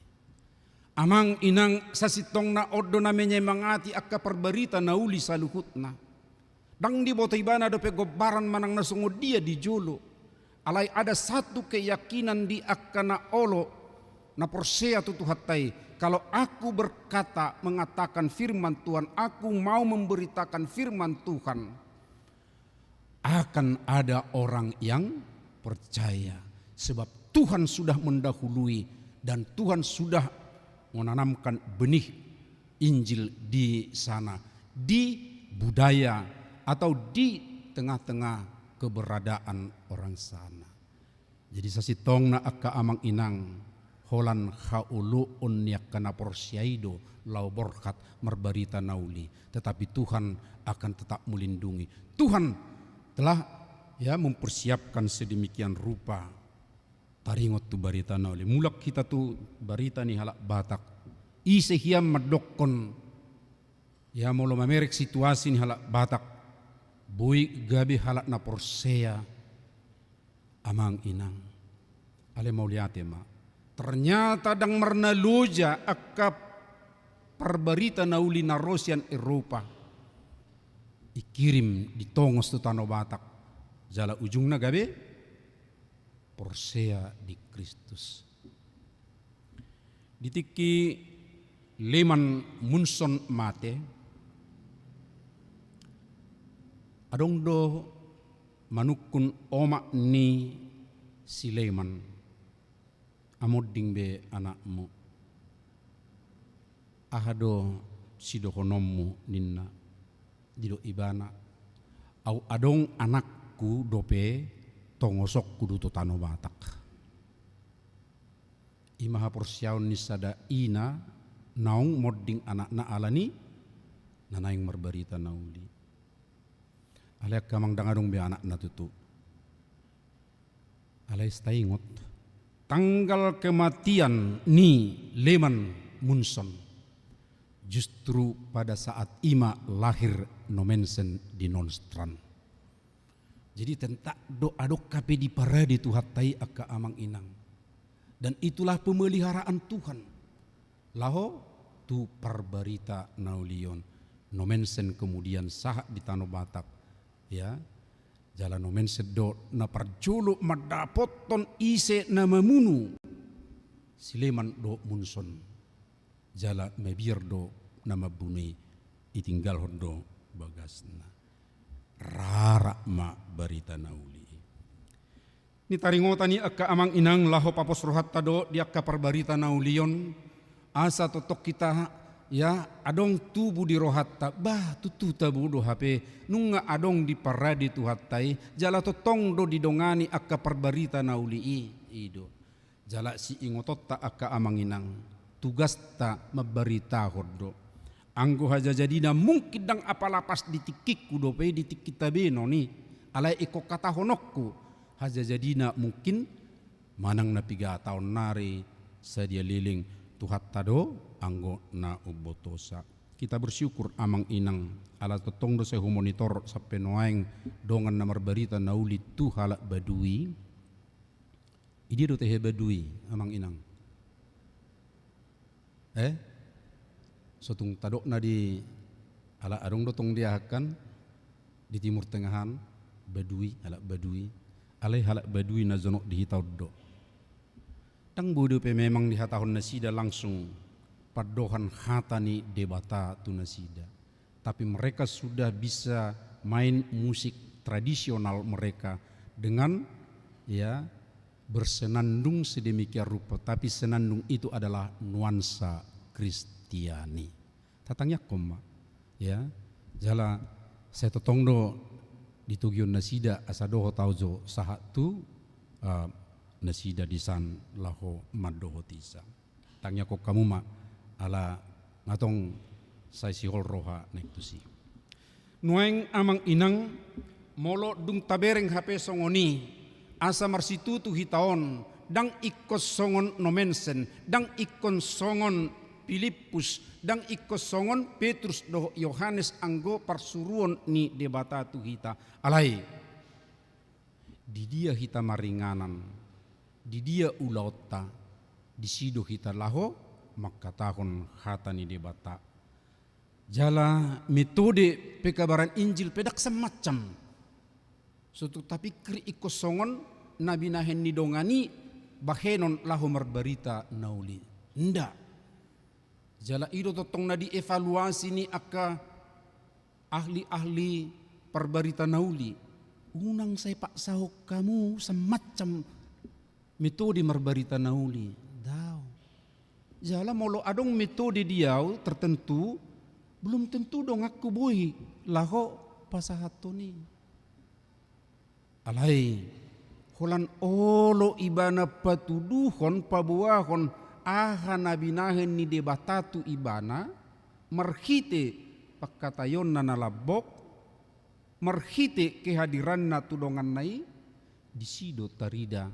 Amang inang, sasintongna on do na menyemangati angka parbarita na uli saluhutna. Ndang diboto ibana dope gombaran manang na songon dia di jolo. Alai ada satu keyakinan di angka na olo, na porsea tu Tuhanta i. Kalau aku berkata, mengatakan firman Tuhan, aku mau memberitakan firman Tuhan, akan ada orang yang percaya. Sebab Tuhan sudah mendahului dan Tuhan sudah menanamkan benih Injil di sana, di budaya atau di tengah-tengah keberadaan orang sana. Jadi sasintongna angka amang inang, holan haoloon ni angka na porsea i do laho borhat marbarita na uli. Tetapi Tuhan akan tetap melindungi. Tuhan telah, ya, mempersiapkan sedemikian rupa. Taringot tu barita na uli. Mulak hita tu barita ni halak Batak. Ise hian mandokkon, ya, molo mamereng situasi ni halak Batak, boi gabe halak na porsea, amang inang. Alai mauliate ma. Ternyata ndang marnaloja angka parbarita na uli na ro sian Eropa. Dikirim, ditongos tu tano Batak. Jala ujungna gabe porsea di Kristus. Di tingki Leman Munson mate, adong do manungkun omak ni si Leman, "Amonding be anakmu. Aha do sidohononmu?" ninna. Didok ibana, "Au adong anakku dope, tongosonku do tu tano Batak." I ma haporseaon ni sada ina naung monding anakna alani na naeng marbarita na uli. Alai angka amang, ndang adong be anakna tutu. Alai taingot, tanggal kematian ni Leman Munson justru pada saat i ma lahir Nommensen di Nordstrand. Jadi tentak do adong hape diparade Tuhanta i, angka amang inang. Dan itulah pemeliharaan Tuhan laho tu parbarita na uli on. Nommensen kemudian sahat di tano Batak, ya. Jala Nommensen do na parjolo mandapothon ise na mamunu si Leman dohot Munson. Jala mabiar do na mambunu i, ditinggalhon do bagasna. Rarat ma barita na uli i. Ni taringotan i, angka amang inang, laho papos rohanta do di angka parbarita na uli on, asa tongtong hita, ya, adong tubu di rohanta, bah, tutu tabo do hape, nunga adong diparade Tuhanta i, jala tongtong do didongani angka parbarita na uli i, i do. Jala siingotonta, angka amang inang, tugasta mambaritahon do. Anggo hajajadina mungkin ndang apala pas di tingkingku dope, di tingkinta be non i. Alai ingkon hatahononku, hajajadina mungkin manang na piga taon nari sadia leleng, Tuhanta do anggo na umbotosa. Kita bersyukur, amang inang, ala tongtong do sai humonitor sampe nuaeng dongan na marbarita na uli tu halak Baduy. Idia do tehe Baduy, amang inang? Eh? Sotung tadokna di, ala adong do tong di aha kan, di Timur Tengahan, Baduy, halak Baduy. Alai halak Baduy na jonok di hita on do. Ndang boi dope memang dihatahon nasida langsung pandohan hata ni Debata tu nasida. Tapi mereka sudah bisa main musik tradisional mereka dengan, ya, bersenandung sedemikian rupa. Tapi senandung itu adalah nuansa Kristiani. Tatangiangkon ma, ya. Jala sai tongtong do ditogion nasida asa dohot ahu jo sahat tu, eh, nasida disan laho mandohoti sa. Tangiangkon hamu ma, ala nga tong Sai sihol roha naeng tusi. Nuaeng amang inang, molo dung tabereng hape songon i, asa marsitutu hita on, ndang ingkon songon Nommensen, ndang ingkon songon Pilippus, ndang ingkon songon Petrus dohot Johannes anggo parsuruon ni Debata tu hita. Alai, di dia hita maringanan, di dia ulaonta, disi do hita laho mangkatahon hata ni Debata. Jala metode pekabaran Injil pe ndang semacam so tung tapikir ingkon songon na binahen ni dongan i bahenon laho marbarita na uli. Nda. Jala i do tongtong na dievaluasi ni angka ahli-ahli parbarita na uli. Unang sai paksahon hamu semacam metode marbarita na uli. Daong. Jala molo adong metode di au tertentu, belum tentu donganku boi laho pasahathon i. Alai, holan olo ibana patuduhon, paboahon aha na binahen ni Debata tu ibana, marhite pangkataionna na lambok, marhite kehadiranna tu donganna i, disi do tarida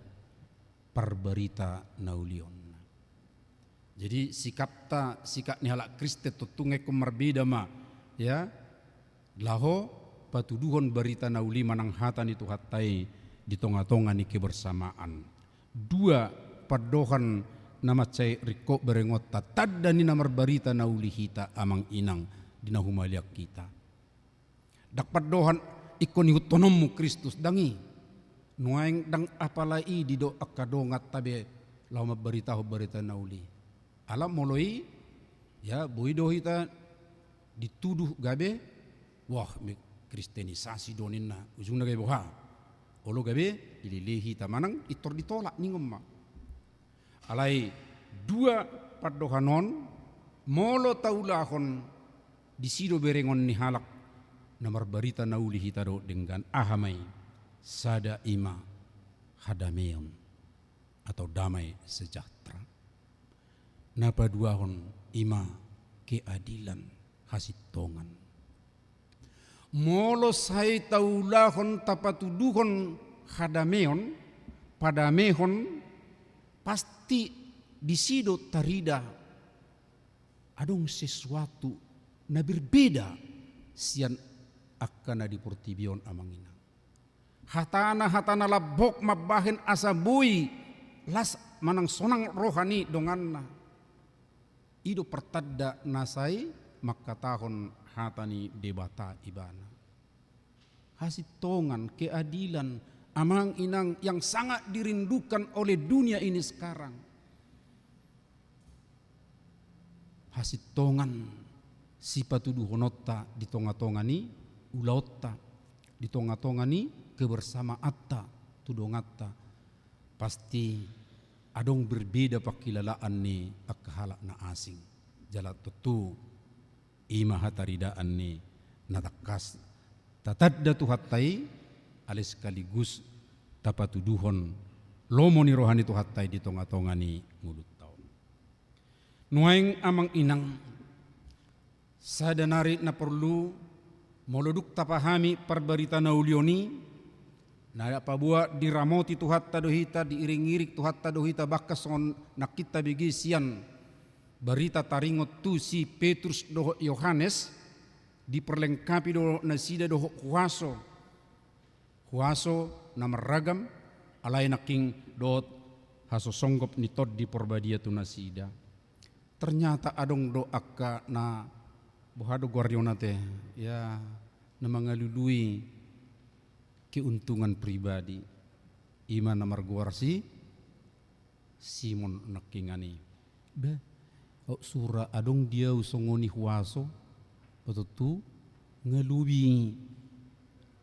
parbarita na uli on. Jadi sikapta, sikap ni halak Kristen tontu ingkon marbeda ma, ya, laho patuduhon barita na uli manang hata ni Tuhanta i di tonga-tonga ni kebersamaan. Dua pandohan na mansai ringkot berengonta, tanda ni na marbarita na uli hita amang inang di na humaliang hita. Ndang pandohan ingkon ihuthononmu Kristus, ndang i. Nuaeng ndang apala i didok angka donganta be laho mambaritahon barita na uli. Ala molo i, ya, boi do hita dituduh gabe, wah, me-, kristenisasi do ninna, ujungna gabe boha? Olo gabe dilelei hita manang intor ditolak ningon ma. Alai dua pandohan on, molo taulahon, disi do berengon ni halak na marbarita na uli hita dohot denggan. Aha ma i? Sada i ma hadameon atau damai sejahtera. Na paduahon i ma keadilan, hasintongan. Molo sai taulahon, tapatuduhon hadameon, padamehon, pasti disi do tarida adong sesuatu na berbeda sian angka na di portibi on, amang inang. Hatana, hatana lambok mambahen asa boi las manang sonang roha ni donganna. I do partanda na sai mangkatahon hata ni Debata ibana. Hasintongan, keadilan, amang inang, yang sangat dirindukan oleh dunia ini sekarang. Hasintongan sipatuduhononta di tonga-tonga ni ulaonta, di tonga-tonga ni kebersamaanta tu donganta. Pasti adong berbeda pangkilalaan ni angka halak na asing. Jala tontu i ma hataridaan ni na tangkas tatanda Tuhanta i, alai sekaligus tapatuduhon lomo ni roha ni Tuhanta i di tonga-tonga ni ngolunta on. Nuaeng amang inang, sada nari na porlu, molo dung tapahami parbarita na uli on i, na paboa diramoti Tuhanta do hita, diiring-iring Tuhanta do hita, bahkan songon nangkin tabege sian barita taringot tu si Petrus dohot Johannes, diperlengkapi do nasida dohot huaso. Huaso na marragam, alai nangkin dohot hasosonggop ni Tondi Porbadia tu nasida. Ternyata adong do angka na, boha do goarna on ate, ya, na mangalului keuntungan pribadi. I ma na margoar si Simon nangkiningan i. Bah, aut sura adong di au songon i huaso, patontu nga lobi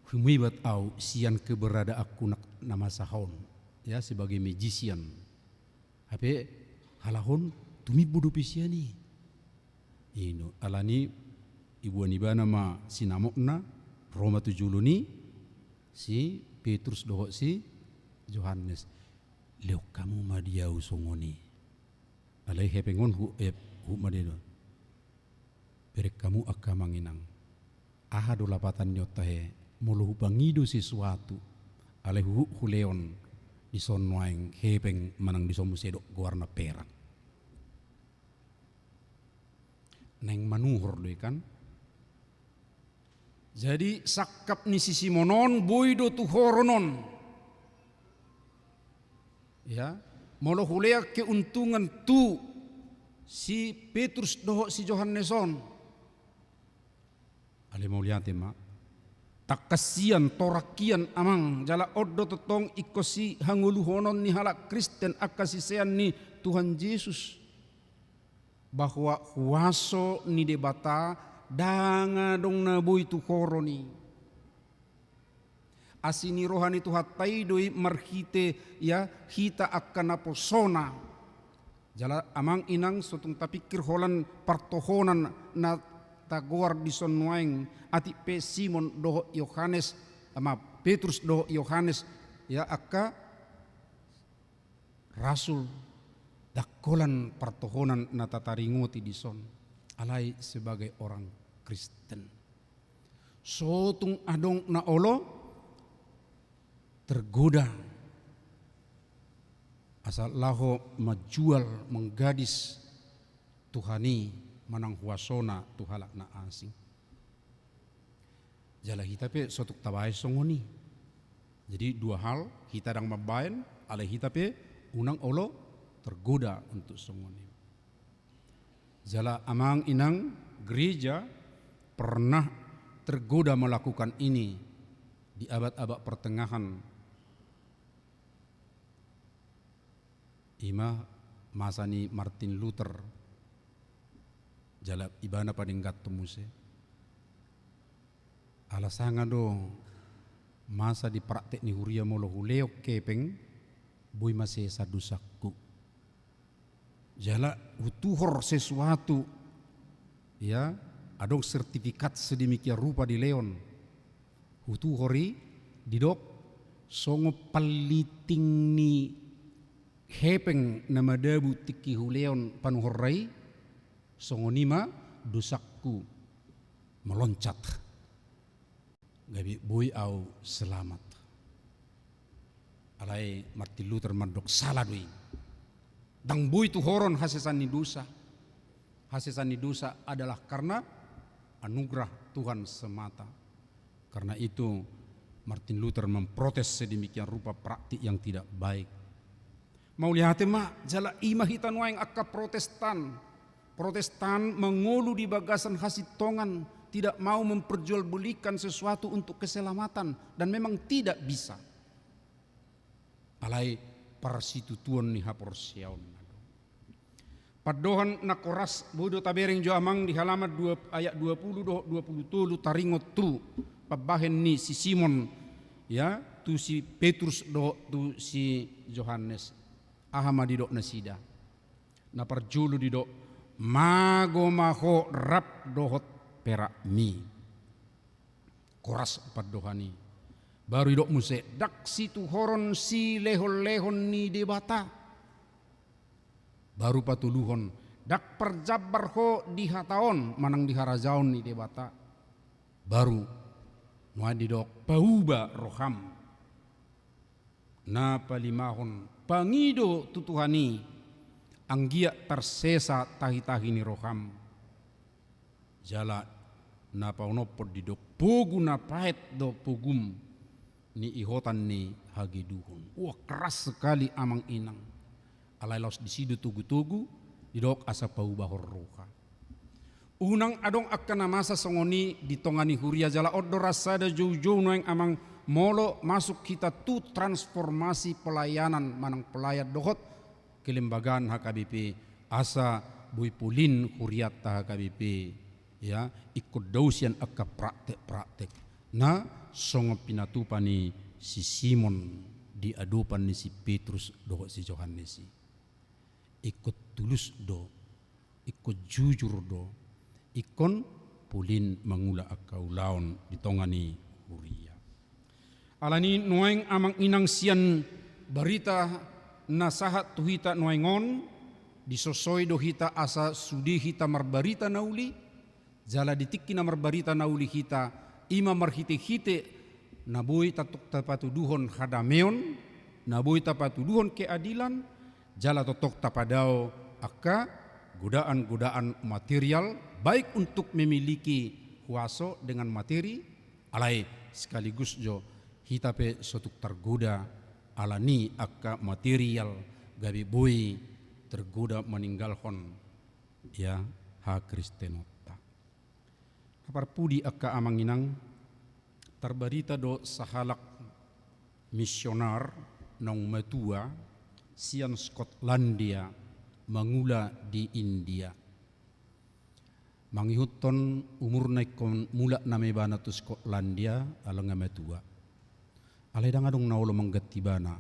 humebat au sian keberadaanku na, na masa on, ya, sebagai magician. Hape halak on tumimbo dope sian i. Ino, alani iboan ibana ma sinamotna, ro ma tu jolo ni si Petrus dohot si Johannes. Lehon hamu ma di au songon i. Alai hepeng on hu-, eh, huhut ma dia do. Bereng hamu angka amang inang, aha do lapatan ni on tahe? Molo hupangido sesuatu, alai huhut hulehon dison nuaeng hepeng manang dison muse dok goarna perak. Naeng manuhor do i kan? Jadi sangkap ni si Simon on boi do tuhoron on. Ya, molo hulean keuntungan tu si Petrus dohot si Johannes on. Alai mauliate ma. Tangkas sian, torang hian amang, jala on do tongtong ingkon sihangoluhonon ni halak Kristen angka sisean ni Tuhan Jesus. Bahwa huaso ni Debata ndang adong na boi tuhoron i. Asi ni roha ni Tuhanta i do i marhite, ya, hita angka naposona. Jala amang inang, so tung tapingkir holan partohonan na tagoar dison nuaeng, atik pe Simon dohot Yohanes, maaf, Petrus dohot Yohanes, ya, angka rasul, ndang holan partohonan na tataringoti dison, alai sebagai orang Kristen. So tung adong na olo tergoda asa laho manjual, manggadis Tuhan i manang huasona tu halak na asing. Jala hita pe so tung tabaen songon i. Jadi dua hal, hita ndang mambaen, alai hita pe unang olo tergoda untuk songon i. Jala amang inang, gereja pernah tergoda melakukan ini di abad-abad pertengahan. Ima masa ni Martin Luther, jala ibana padengganhon muse. Ala sanga do masa di praktek ni huria, molo hulehon hepeng, boi ma sesa dosangku. Jala hutuhor sesuatu, ya, adong sertifikat sedemikian rupa dilehon. Hutuhor i, didok, songon palliting ni hepeng na madabu tingki hulehon panuhorna i, songon i ma dosangku meloncat. Gabe boi au selamat. Alai Martin Luther mandok sala do i. Ndang boi tuhoron hasesaan ni dosa. Hasesaan ni dosa adalah karena anugerah Tuhan semata. Karena itu Martin Luther memprotes sedemikian rupa praktik yang tidak baik. Mauliate ma, jala ima hita nuaeng angka Protestan. Protestan mangolu di bagasan hasintongan, tidak mau memperjualbelikan sesuatu untuk keselamatan, dan memang tidak bisa. Alai parsitutuon ni haporseaon. Pandohan na horas boi do tabereng jo amang di halaman dua, ayat dua puluh dohot dua puluh tolu, taringot tu pambahen ni si Simon, ya, tu si Petrus dohot tu si Johannes. Aha ma didok nasida? Na parjolo didok, mago ma ho rap dohot perakmi. Horas pandohan i. Baru didok muse, ndang situhoron silehonlehon ni Debata. Baru patoluhon, ndang parjambar ho di hata on manang di harajaon ni Debata. Baru nuaeng didok, pauba roham. Na palimahon, pangido tu Tuhan i, anggiat tarsesa tahitahi ni roham. Jala na paonomhon didok, pogu na paet do pogum, niihuthon ni hageduhon. Wah, keras sekali amang inang. Alai laos disi do togutogu, didok asa paubahon roha. Unang adong angka na masa songon i di tonga ni huria, jala on do rasada joujou nuaeng amang, molo masuk hita tu transformasi pelayanan manang pelayan dohot kelembagaan H K B P, asa boi polin hurianta H K B P, ya, ingkon dao sian angka praktek-praktek na songon pinatupa ni si Simon di adopan ni si Petrus dohot si Johannes i. Ingkon tulus do, ingkon jujur do, ingkon polin mangula angka ulaon di tonga ni huria. Alani nuaeng amang inang, sian barita na sahat tu hita nuaeng on, disosoi do hita asa sude hita marbarita na uli, Jala di tingki na marbarita na uli hita, i ma marhitehite na boi tongtong tapatuduhon hadameon, na boi tapatuduhon keadilan, jala tongtong tapadao angka godaan-godaan material, baik untuk memiliki huaso dengan materi, alai sekaligus jo hita pe so tung targoda ala ni angka material, gabe boi tergoda maninggalhon, ya, hakristenonta. Na parpudi angka amang inang, tarbarita do sahalak misionar naung matua sian Skotlandia mangula di India. Mangihuthon umurna ingkon mulak nama ibana tu Skotlandia, ala nga matua. Alai ndang adong na olo mangganti ibana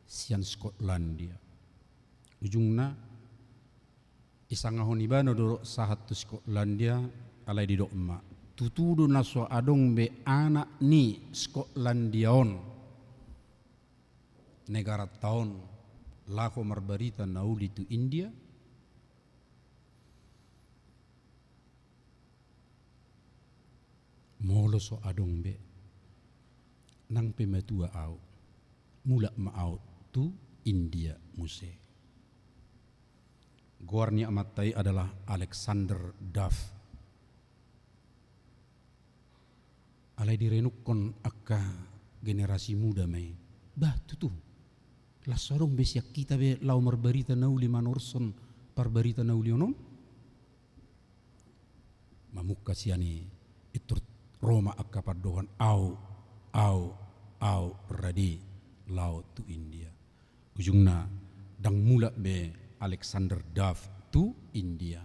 sian Skotlandia. Ujungna, isangahon ibana do sahat tu Skotlandia, alai didok ma, tutu do na so adong be anak ni Skotlandia on, negaranta on, laho marbarita na uli tu India? Molo so adong be, nang pe matua ahu, mulak ma ahu tu India muse. Goar ni amanta i adalah Alexander Duff. Alai direnungkon angka generasi muda ma i. Bah, tutu. Las so adong be sian hita be laho marbarita na uli, manorson parbarita na uli on on. Mamungka sian i, pintor ro ma angka pandohan, ahu, ahu, ahu rade laho tu India. Ujungna, ndang mulak be Alexander Duff tu India,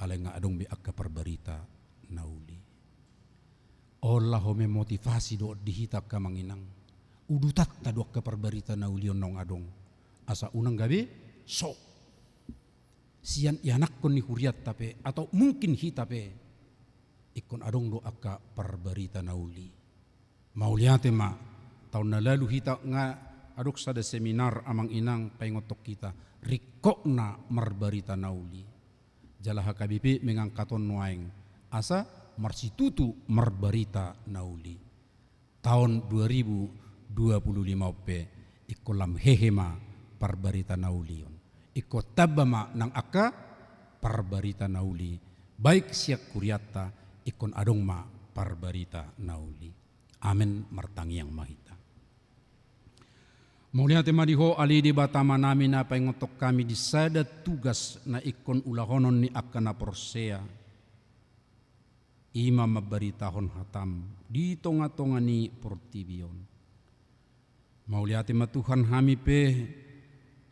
alai nga adong be angka parbarita na uli. On laho memotivasi do di hita angka amang inang. Udutanta do angka parbarita na uli on naung adong. Asa unang gabe so sian ianakhon ni hurianta pe, atau mungkin hita pe, ingkon adong do angka parbarita na uli. Mauliate ma, taon na lalu hita nga adong sada seminar amang inang paingothon hita, ringkotna marbarita na uli. Jala H K B P mengangkat on nuaeng, asa marsitutu marbarita na uli. Taon dua ribu dua puluh lima on pe, ingkon lam hehe ma parbarita na uli on. Ingkon tamba ma nang angka parbarita na uli. Baik sian hurianta, ingkon adong ma parbarita na uli. Amen, martangiang ma hita. Mauliate ma di Ho ale Debata Amanami na paingothon hami di sada tugas na ingkon ulahonon ni angka na porsea. I ma mambaritahon hatam di tonga-tonga ni portibi on. Mauliate ma Tuhan, hami pe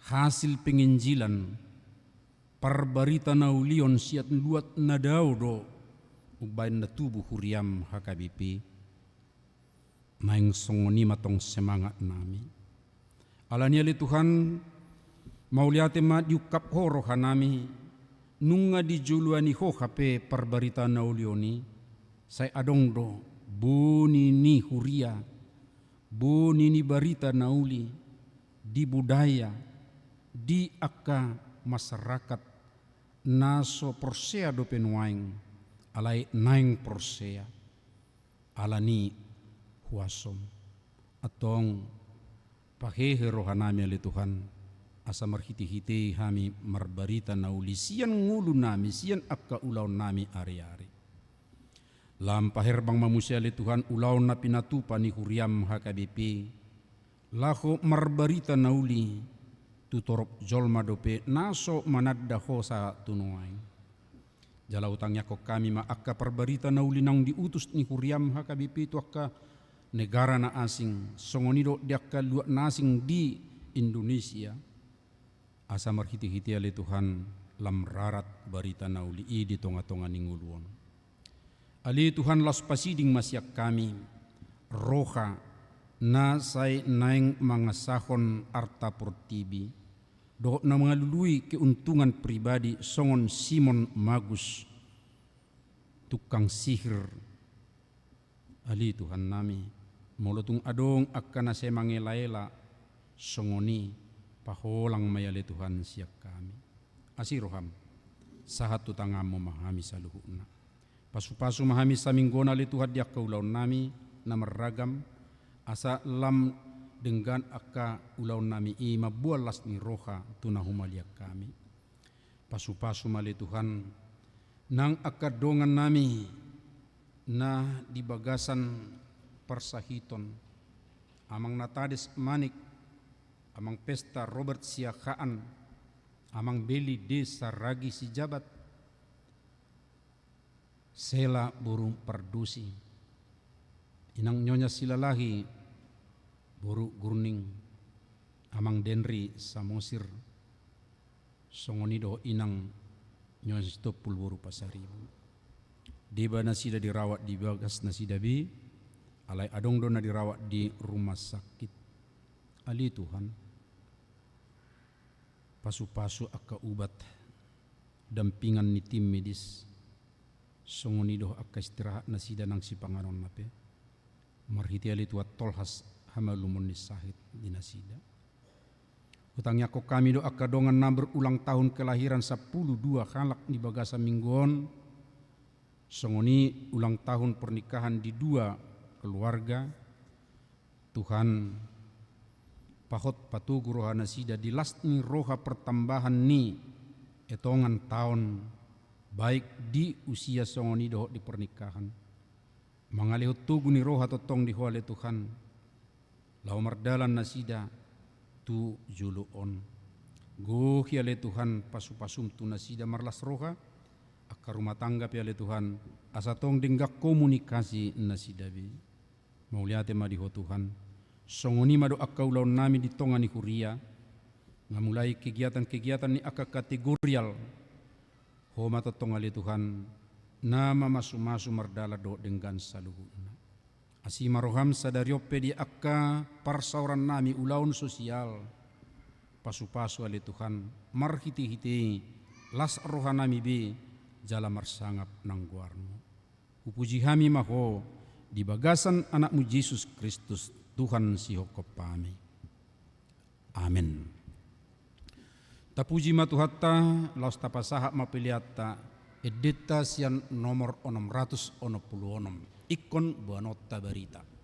hasil penginjilan parbarita na uli on sian luat na dao do umbaen na tubu huriam H K B P. Naeng songon i ma tong semangatnami. Alani ale Tuhan, mauliate ma diungkap Ho rohanami, nunga dijoloani Ho hape parbarita na uli on i, sai adong do boni ni huria, boni ni barita na uli, di budaya, di angka masyarakat, na so porsea dope nuaeng, alai naeng porsea. Alani huasom. Antong, pahehe rohanami ale Tuhan, asa marhite-hite hami marbarita na uli sian ngolunami, sian angka ulaonnami ari-ari. Lam paherbang ma muse ale Tuhan ulaon na pinatupa ni huriam H K B P, laho marbarita na uli tu torop jolma dope na so mananda Ho sahat tu nuaeng. Jala hutangiangkon hami ma angka parbarita na uli naung diutus ni huriam H K B P tu angka negara na asing, songon i do di angka luat na asing di Indonesia. Asa marhite-hite ale Tuhan, lam rarat barita na uli i di tonga-tonga ni ngolu on. Ale Tuhan, laos pasiding ma sian hami roha na sai naeng mangasahon arta portibi, dohot na mangalului keuntungan pribadi songon Simon Magus, tukang sihir. Ale Tuhannami, molo tung adong angka na sai mangela-ela songon i, paholang ma i ale Tuhan sian hami. Asi roham, sahat tu tanganmu ma hami saluhutna. Pasupasu ma hami samingguon ale Tuhan di angka ulaonnami na marragam, asa lam denggan angka ulaonnami i mamboan las ni roha tu na humaliang hami. Pasupasu ma ale Tuhan nang angka dongannami na di bagasan parsahiton, Amang Natades Manik, Amang Pesta Robert Siahaan, Amang Beli Desa Ragi Sijabat, Sela boru Pardusi, Inang Nyonya Silalahi boru Gurning, Amang Denri Samosir, songon i dohot Inang Nyonya Sitompul boru Pasaribu. Deba nasida dirawat di bagas nasida be, alai adong do na dirawat di rumah sakit. Ale Tuhan, pasupasu angka ubat, dampingan ni tim medis, songon i dohot angka istirahat nasida nang sipanganonna pe, marhite ale Tuhan tolhas hamalumon ni sahit di nasida. Hutangiangkon hami do angka dongan na berulang tahun kelahiran sampulu dua halak di bagasan minggu on, songon i ulang tahun pernikahan di dua keluarga. Tuhan, pahot patogu roha nasida di las ni roha pertambahan ni etongan taon, baik di usia songon i dohot di pernikahan. Mangalehon togu ni roha tongtong di Ho ale Tuhan, laho mardalan nasida tu jolo on. Gohi ale Tuhan pasupasum tu nasida marlas roha, angka rumah tangga pe ale Tuhan, asa tong denggan komunikasi nasida be. Mauliate ma di Ho Tuhan. Songon i ma do angka ulaonnami di tonga ni huria, nga mulai kegiatan-kegiatan ni angka kategorial, Ho ma tongtong ale Tuhan na mamasumasu mardalan dohot denggan saluhutna. Asi ma roham sadari on pe di angka parsaorannami ulaon sosial. Pasupasu ale Tuhan, marhitehite las rohanami be jala marsangap nang goarmu. Hupuji hami ma Ho di bagasan Anakmu Jesus Kristus, Tuhan sihophopami. Amen. Tapuji ma Tuhanta, laos tapasahat ma peleanta, endenta sian nomor onom ratus onom pulu onom. Ingkon boanonta barita.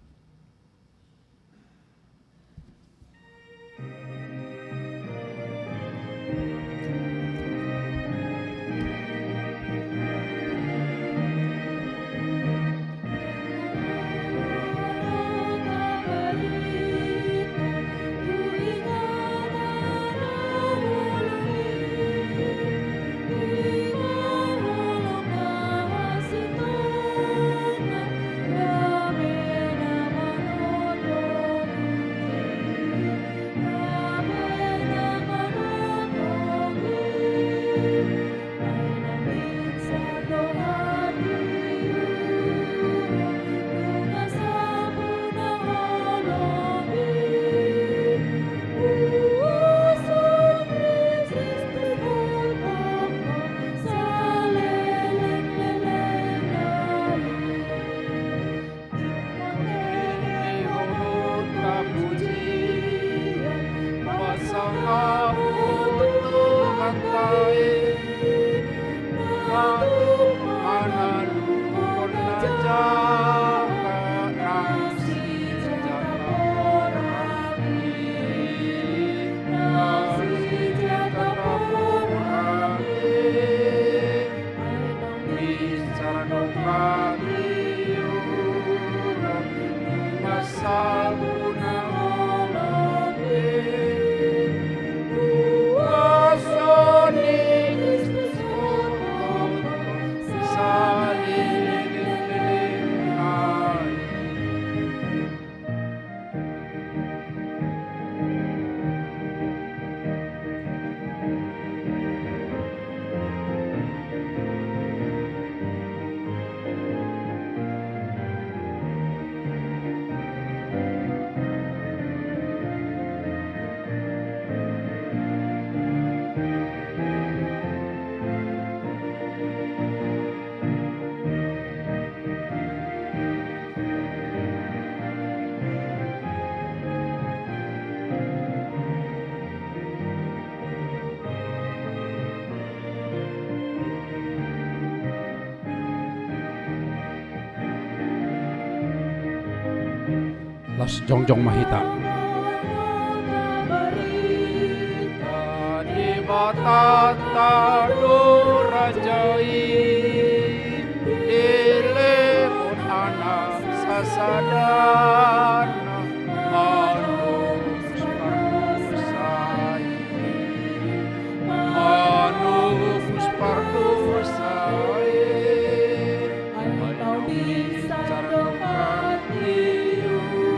Jongjong ma hita. Debata do raja i, dilehon Anak sasadana manobus pardosa i, manobus pardosa i. Ai naung binsar do hatiuron,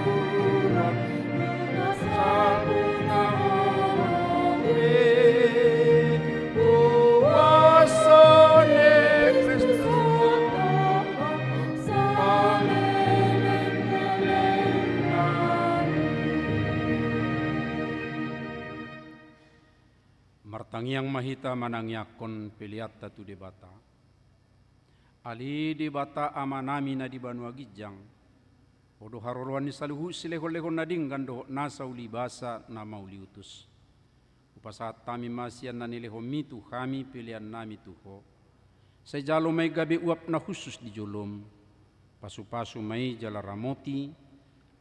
Martangiang ma hita manangiangkon peleanta tu Debata. Ale Debata Amanami na di banua ginjang, Ho do haroroan ni saluhut silehonlehon na denggan dohot nasa ulibasa na mauliutus. Hupasahat hami ma sian na nilehonMi tu hami peleannami tu Ho. Sai jalo ma i gabe uap na hushus di joloM. Pasupasu ma i jala ramoti,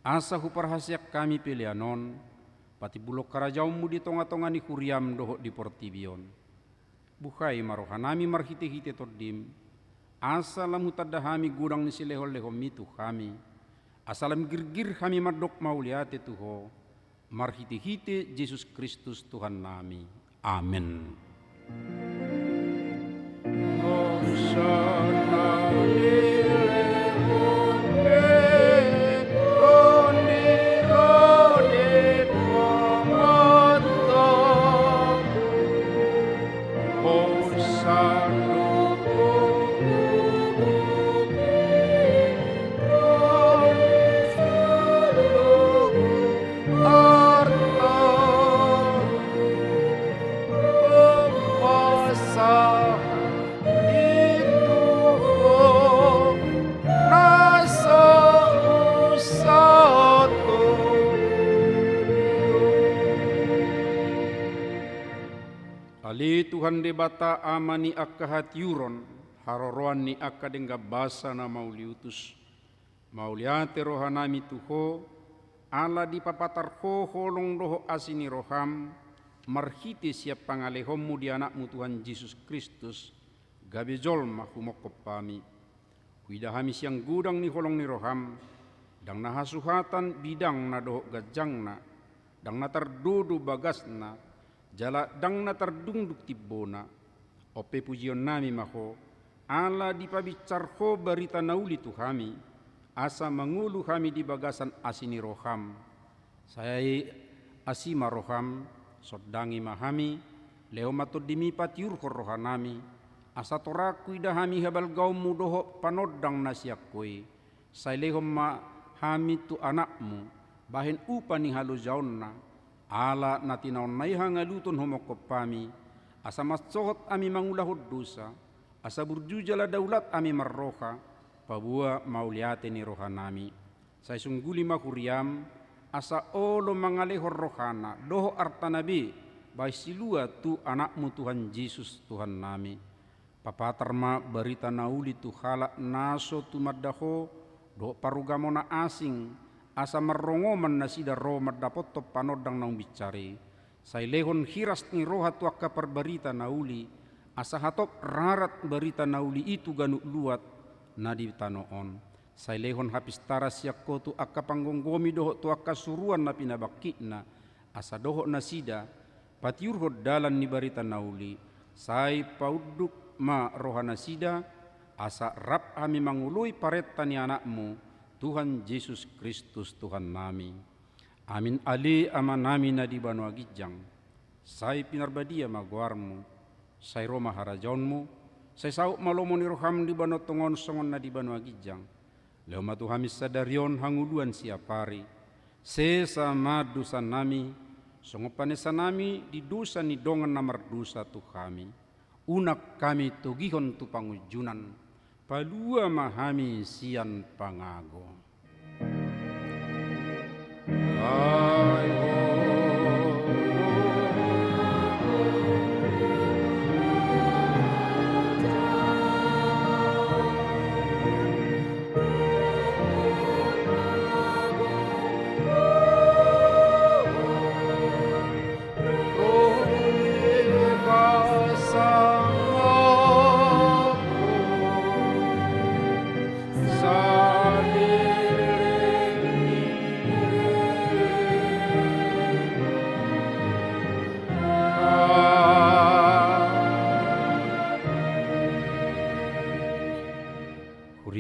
asa huparhaseang hami pelean on patimbulhon harajaonMu di tongatonga ni huriaM dohot di portibi on. Buhai ma rohanami marhitehite TondiM, asa lam hutanda hami godang ni silehonlehonMi tu hami, asa lam girgir hami mandok mauliate tu Ho, marhitehite Jesus Kristus Tuhannami. Amen. Ale Tuhan Debata, Ama ni angka hatiuron, haroroan ni angka denggan basa na mauliutus, mauliate rohanami tu Ho, ala dipapatar Ho holong dohot asi ni rohaM, marhite sian pangalehonMu di AnakMu Tuhan Jesus Kristus, gabe jolma humongkop hami. Huida hami sian godang ni holong ni rohaM, ndang na hasuhatan bidangna dohot ganjangna, ndang na tardodo bagasna, jala ndang na tardungdung timbona. On pe pujionnami ma Ho, ala dipabinsar Ho barita na uli tu hami, asa mangolu hami di bagasan asi ni rohaM. Sai asi ma rohaM, sondangi ma hami, lehon ma TondiMi patiurhon rohanami, asa torang huida hami habalgaonMu dohot panondang na sian Ho i. Sai lehon ma hami tu AnakMu, bahen upa ni halojaonna, ala na tinaonna i hangaluton humongkop hami, asa mansohot hami mangulahon dosa, asa burju jala daulat hami marroha, paboa mauliate ni rohanami. Sai sungguli ma huriaM, asa olo mangalehon rohana dohot artana be bahen silua tu AnakMu Tuhan Jesus Tuhannami. Papatar ma barita na uli tu halak na so tumanda Ho, dohot parugamo na asing, asa marrongoman nasida ro mandapothon panondang naung binsar i. Sai lehon hiras ni roha tu angka parbarita na uli, asa hatop rarat barita na uli i tu ganup luat na di tano on. Sai lehon hapistaran sian Ho tu angka panggomgomi dohot tu angka suruan na pinabangkitna, asa dohot nasida patiurhon dalan ni barita na uli. Sai paunduk ma rohanasida, asa rap hami mangoloi parenta ni AnakMu, Tuhan Jesus Kristus Tuhannami. Amin. Ale Amanami na di banua ginjang, sai pinarbadia ma goarMu, sai ro ma harajaonMu, sai saut ma lomo ni rohaM di banua tonga on songon na di banua ginjang. Lehon ma tu hami sadari on hangoluan siap ari, sesa ma dosanami, songon panesanami di dosa ni dongan na mardosa tu hami. Unang hami togihon tu pangunjunan, palua ma hami sian pangago.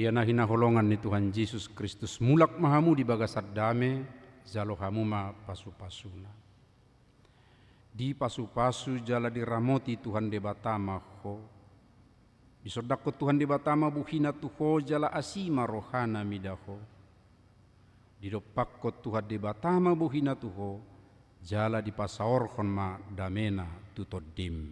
Ia na hinaholongan ni Tuhan Jesus Kristus, mulak ma hamu di bagasan dame, jalo hamu ma pasu-pasuna. Dipasupasu jala diramoti Tuhan Debata ma ho. Disondangkon Tuhan Debata ma bohina tu ho jala asi ma rohana mida ho. Didompakkon Tuhan Debata ma bohina tu ho, jala dipasaorhon ma damena tu tondim.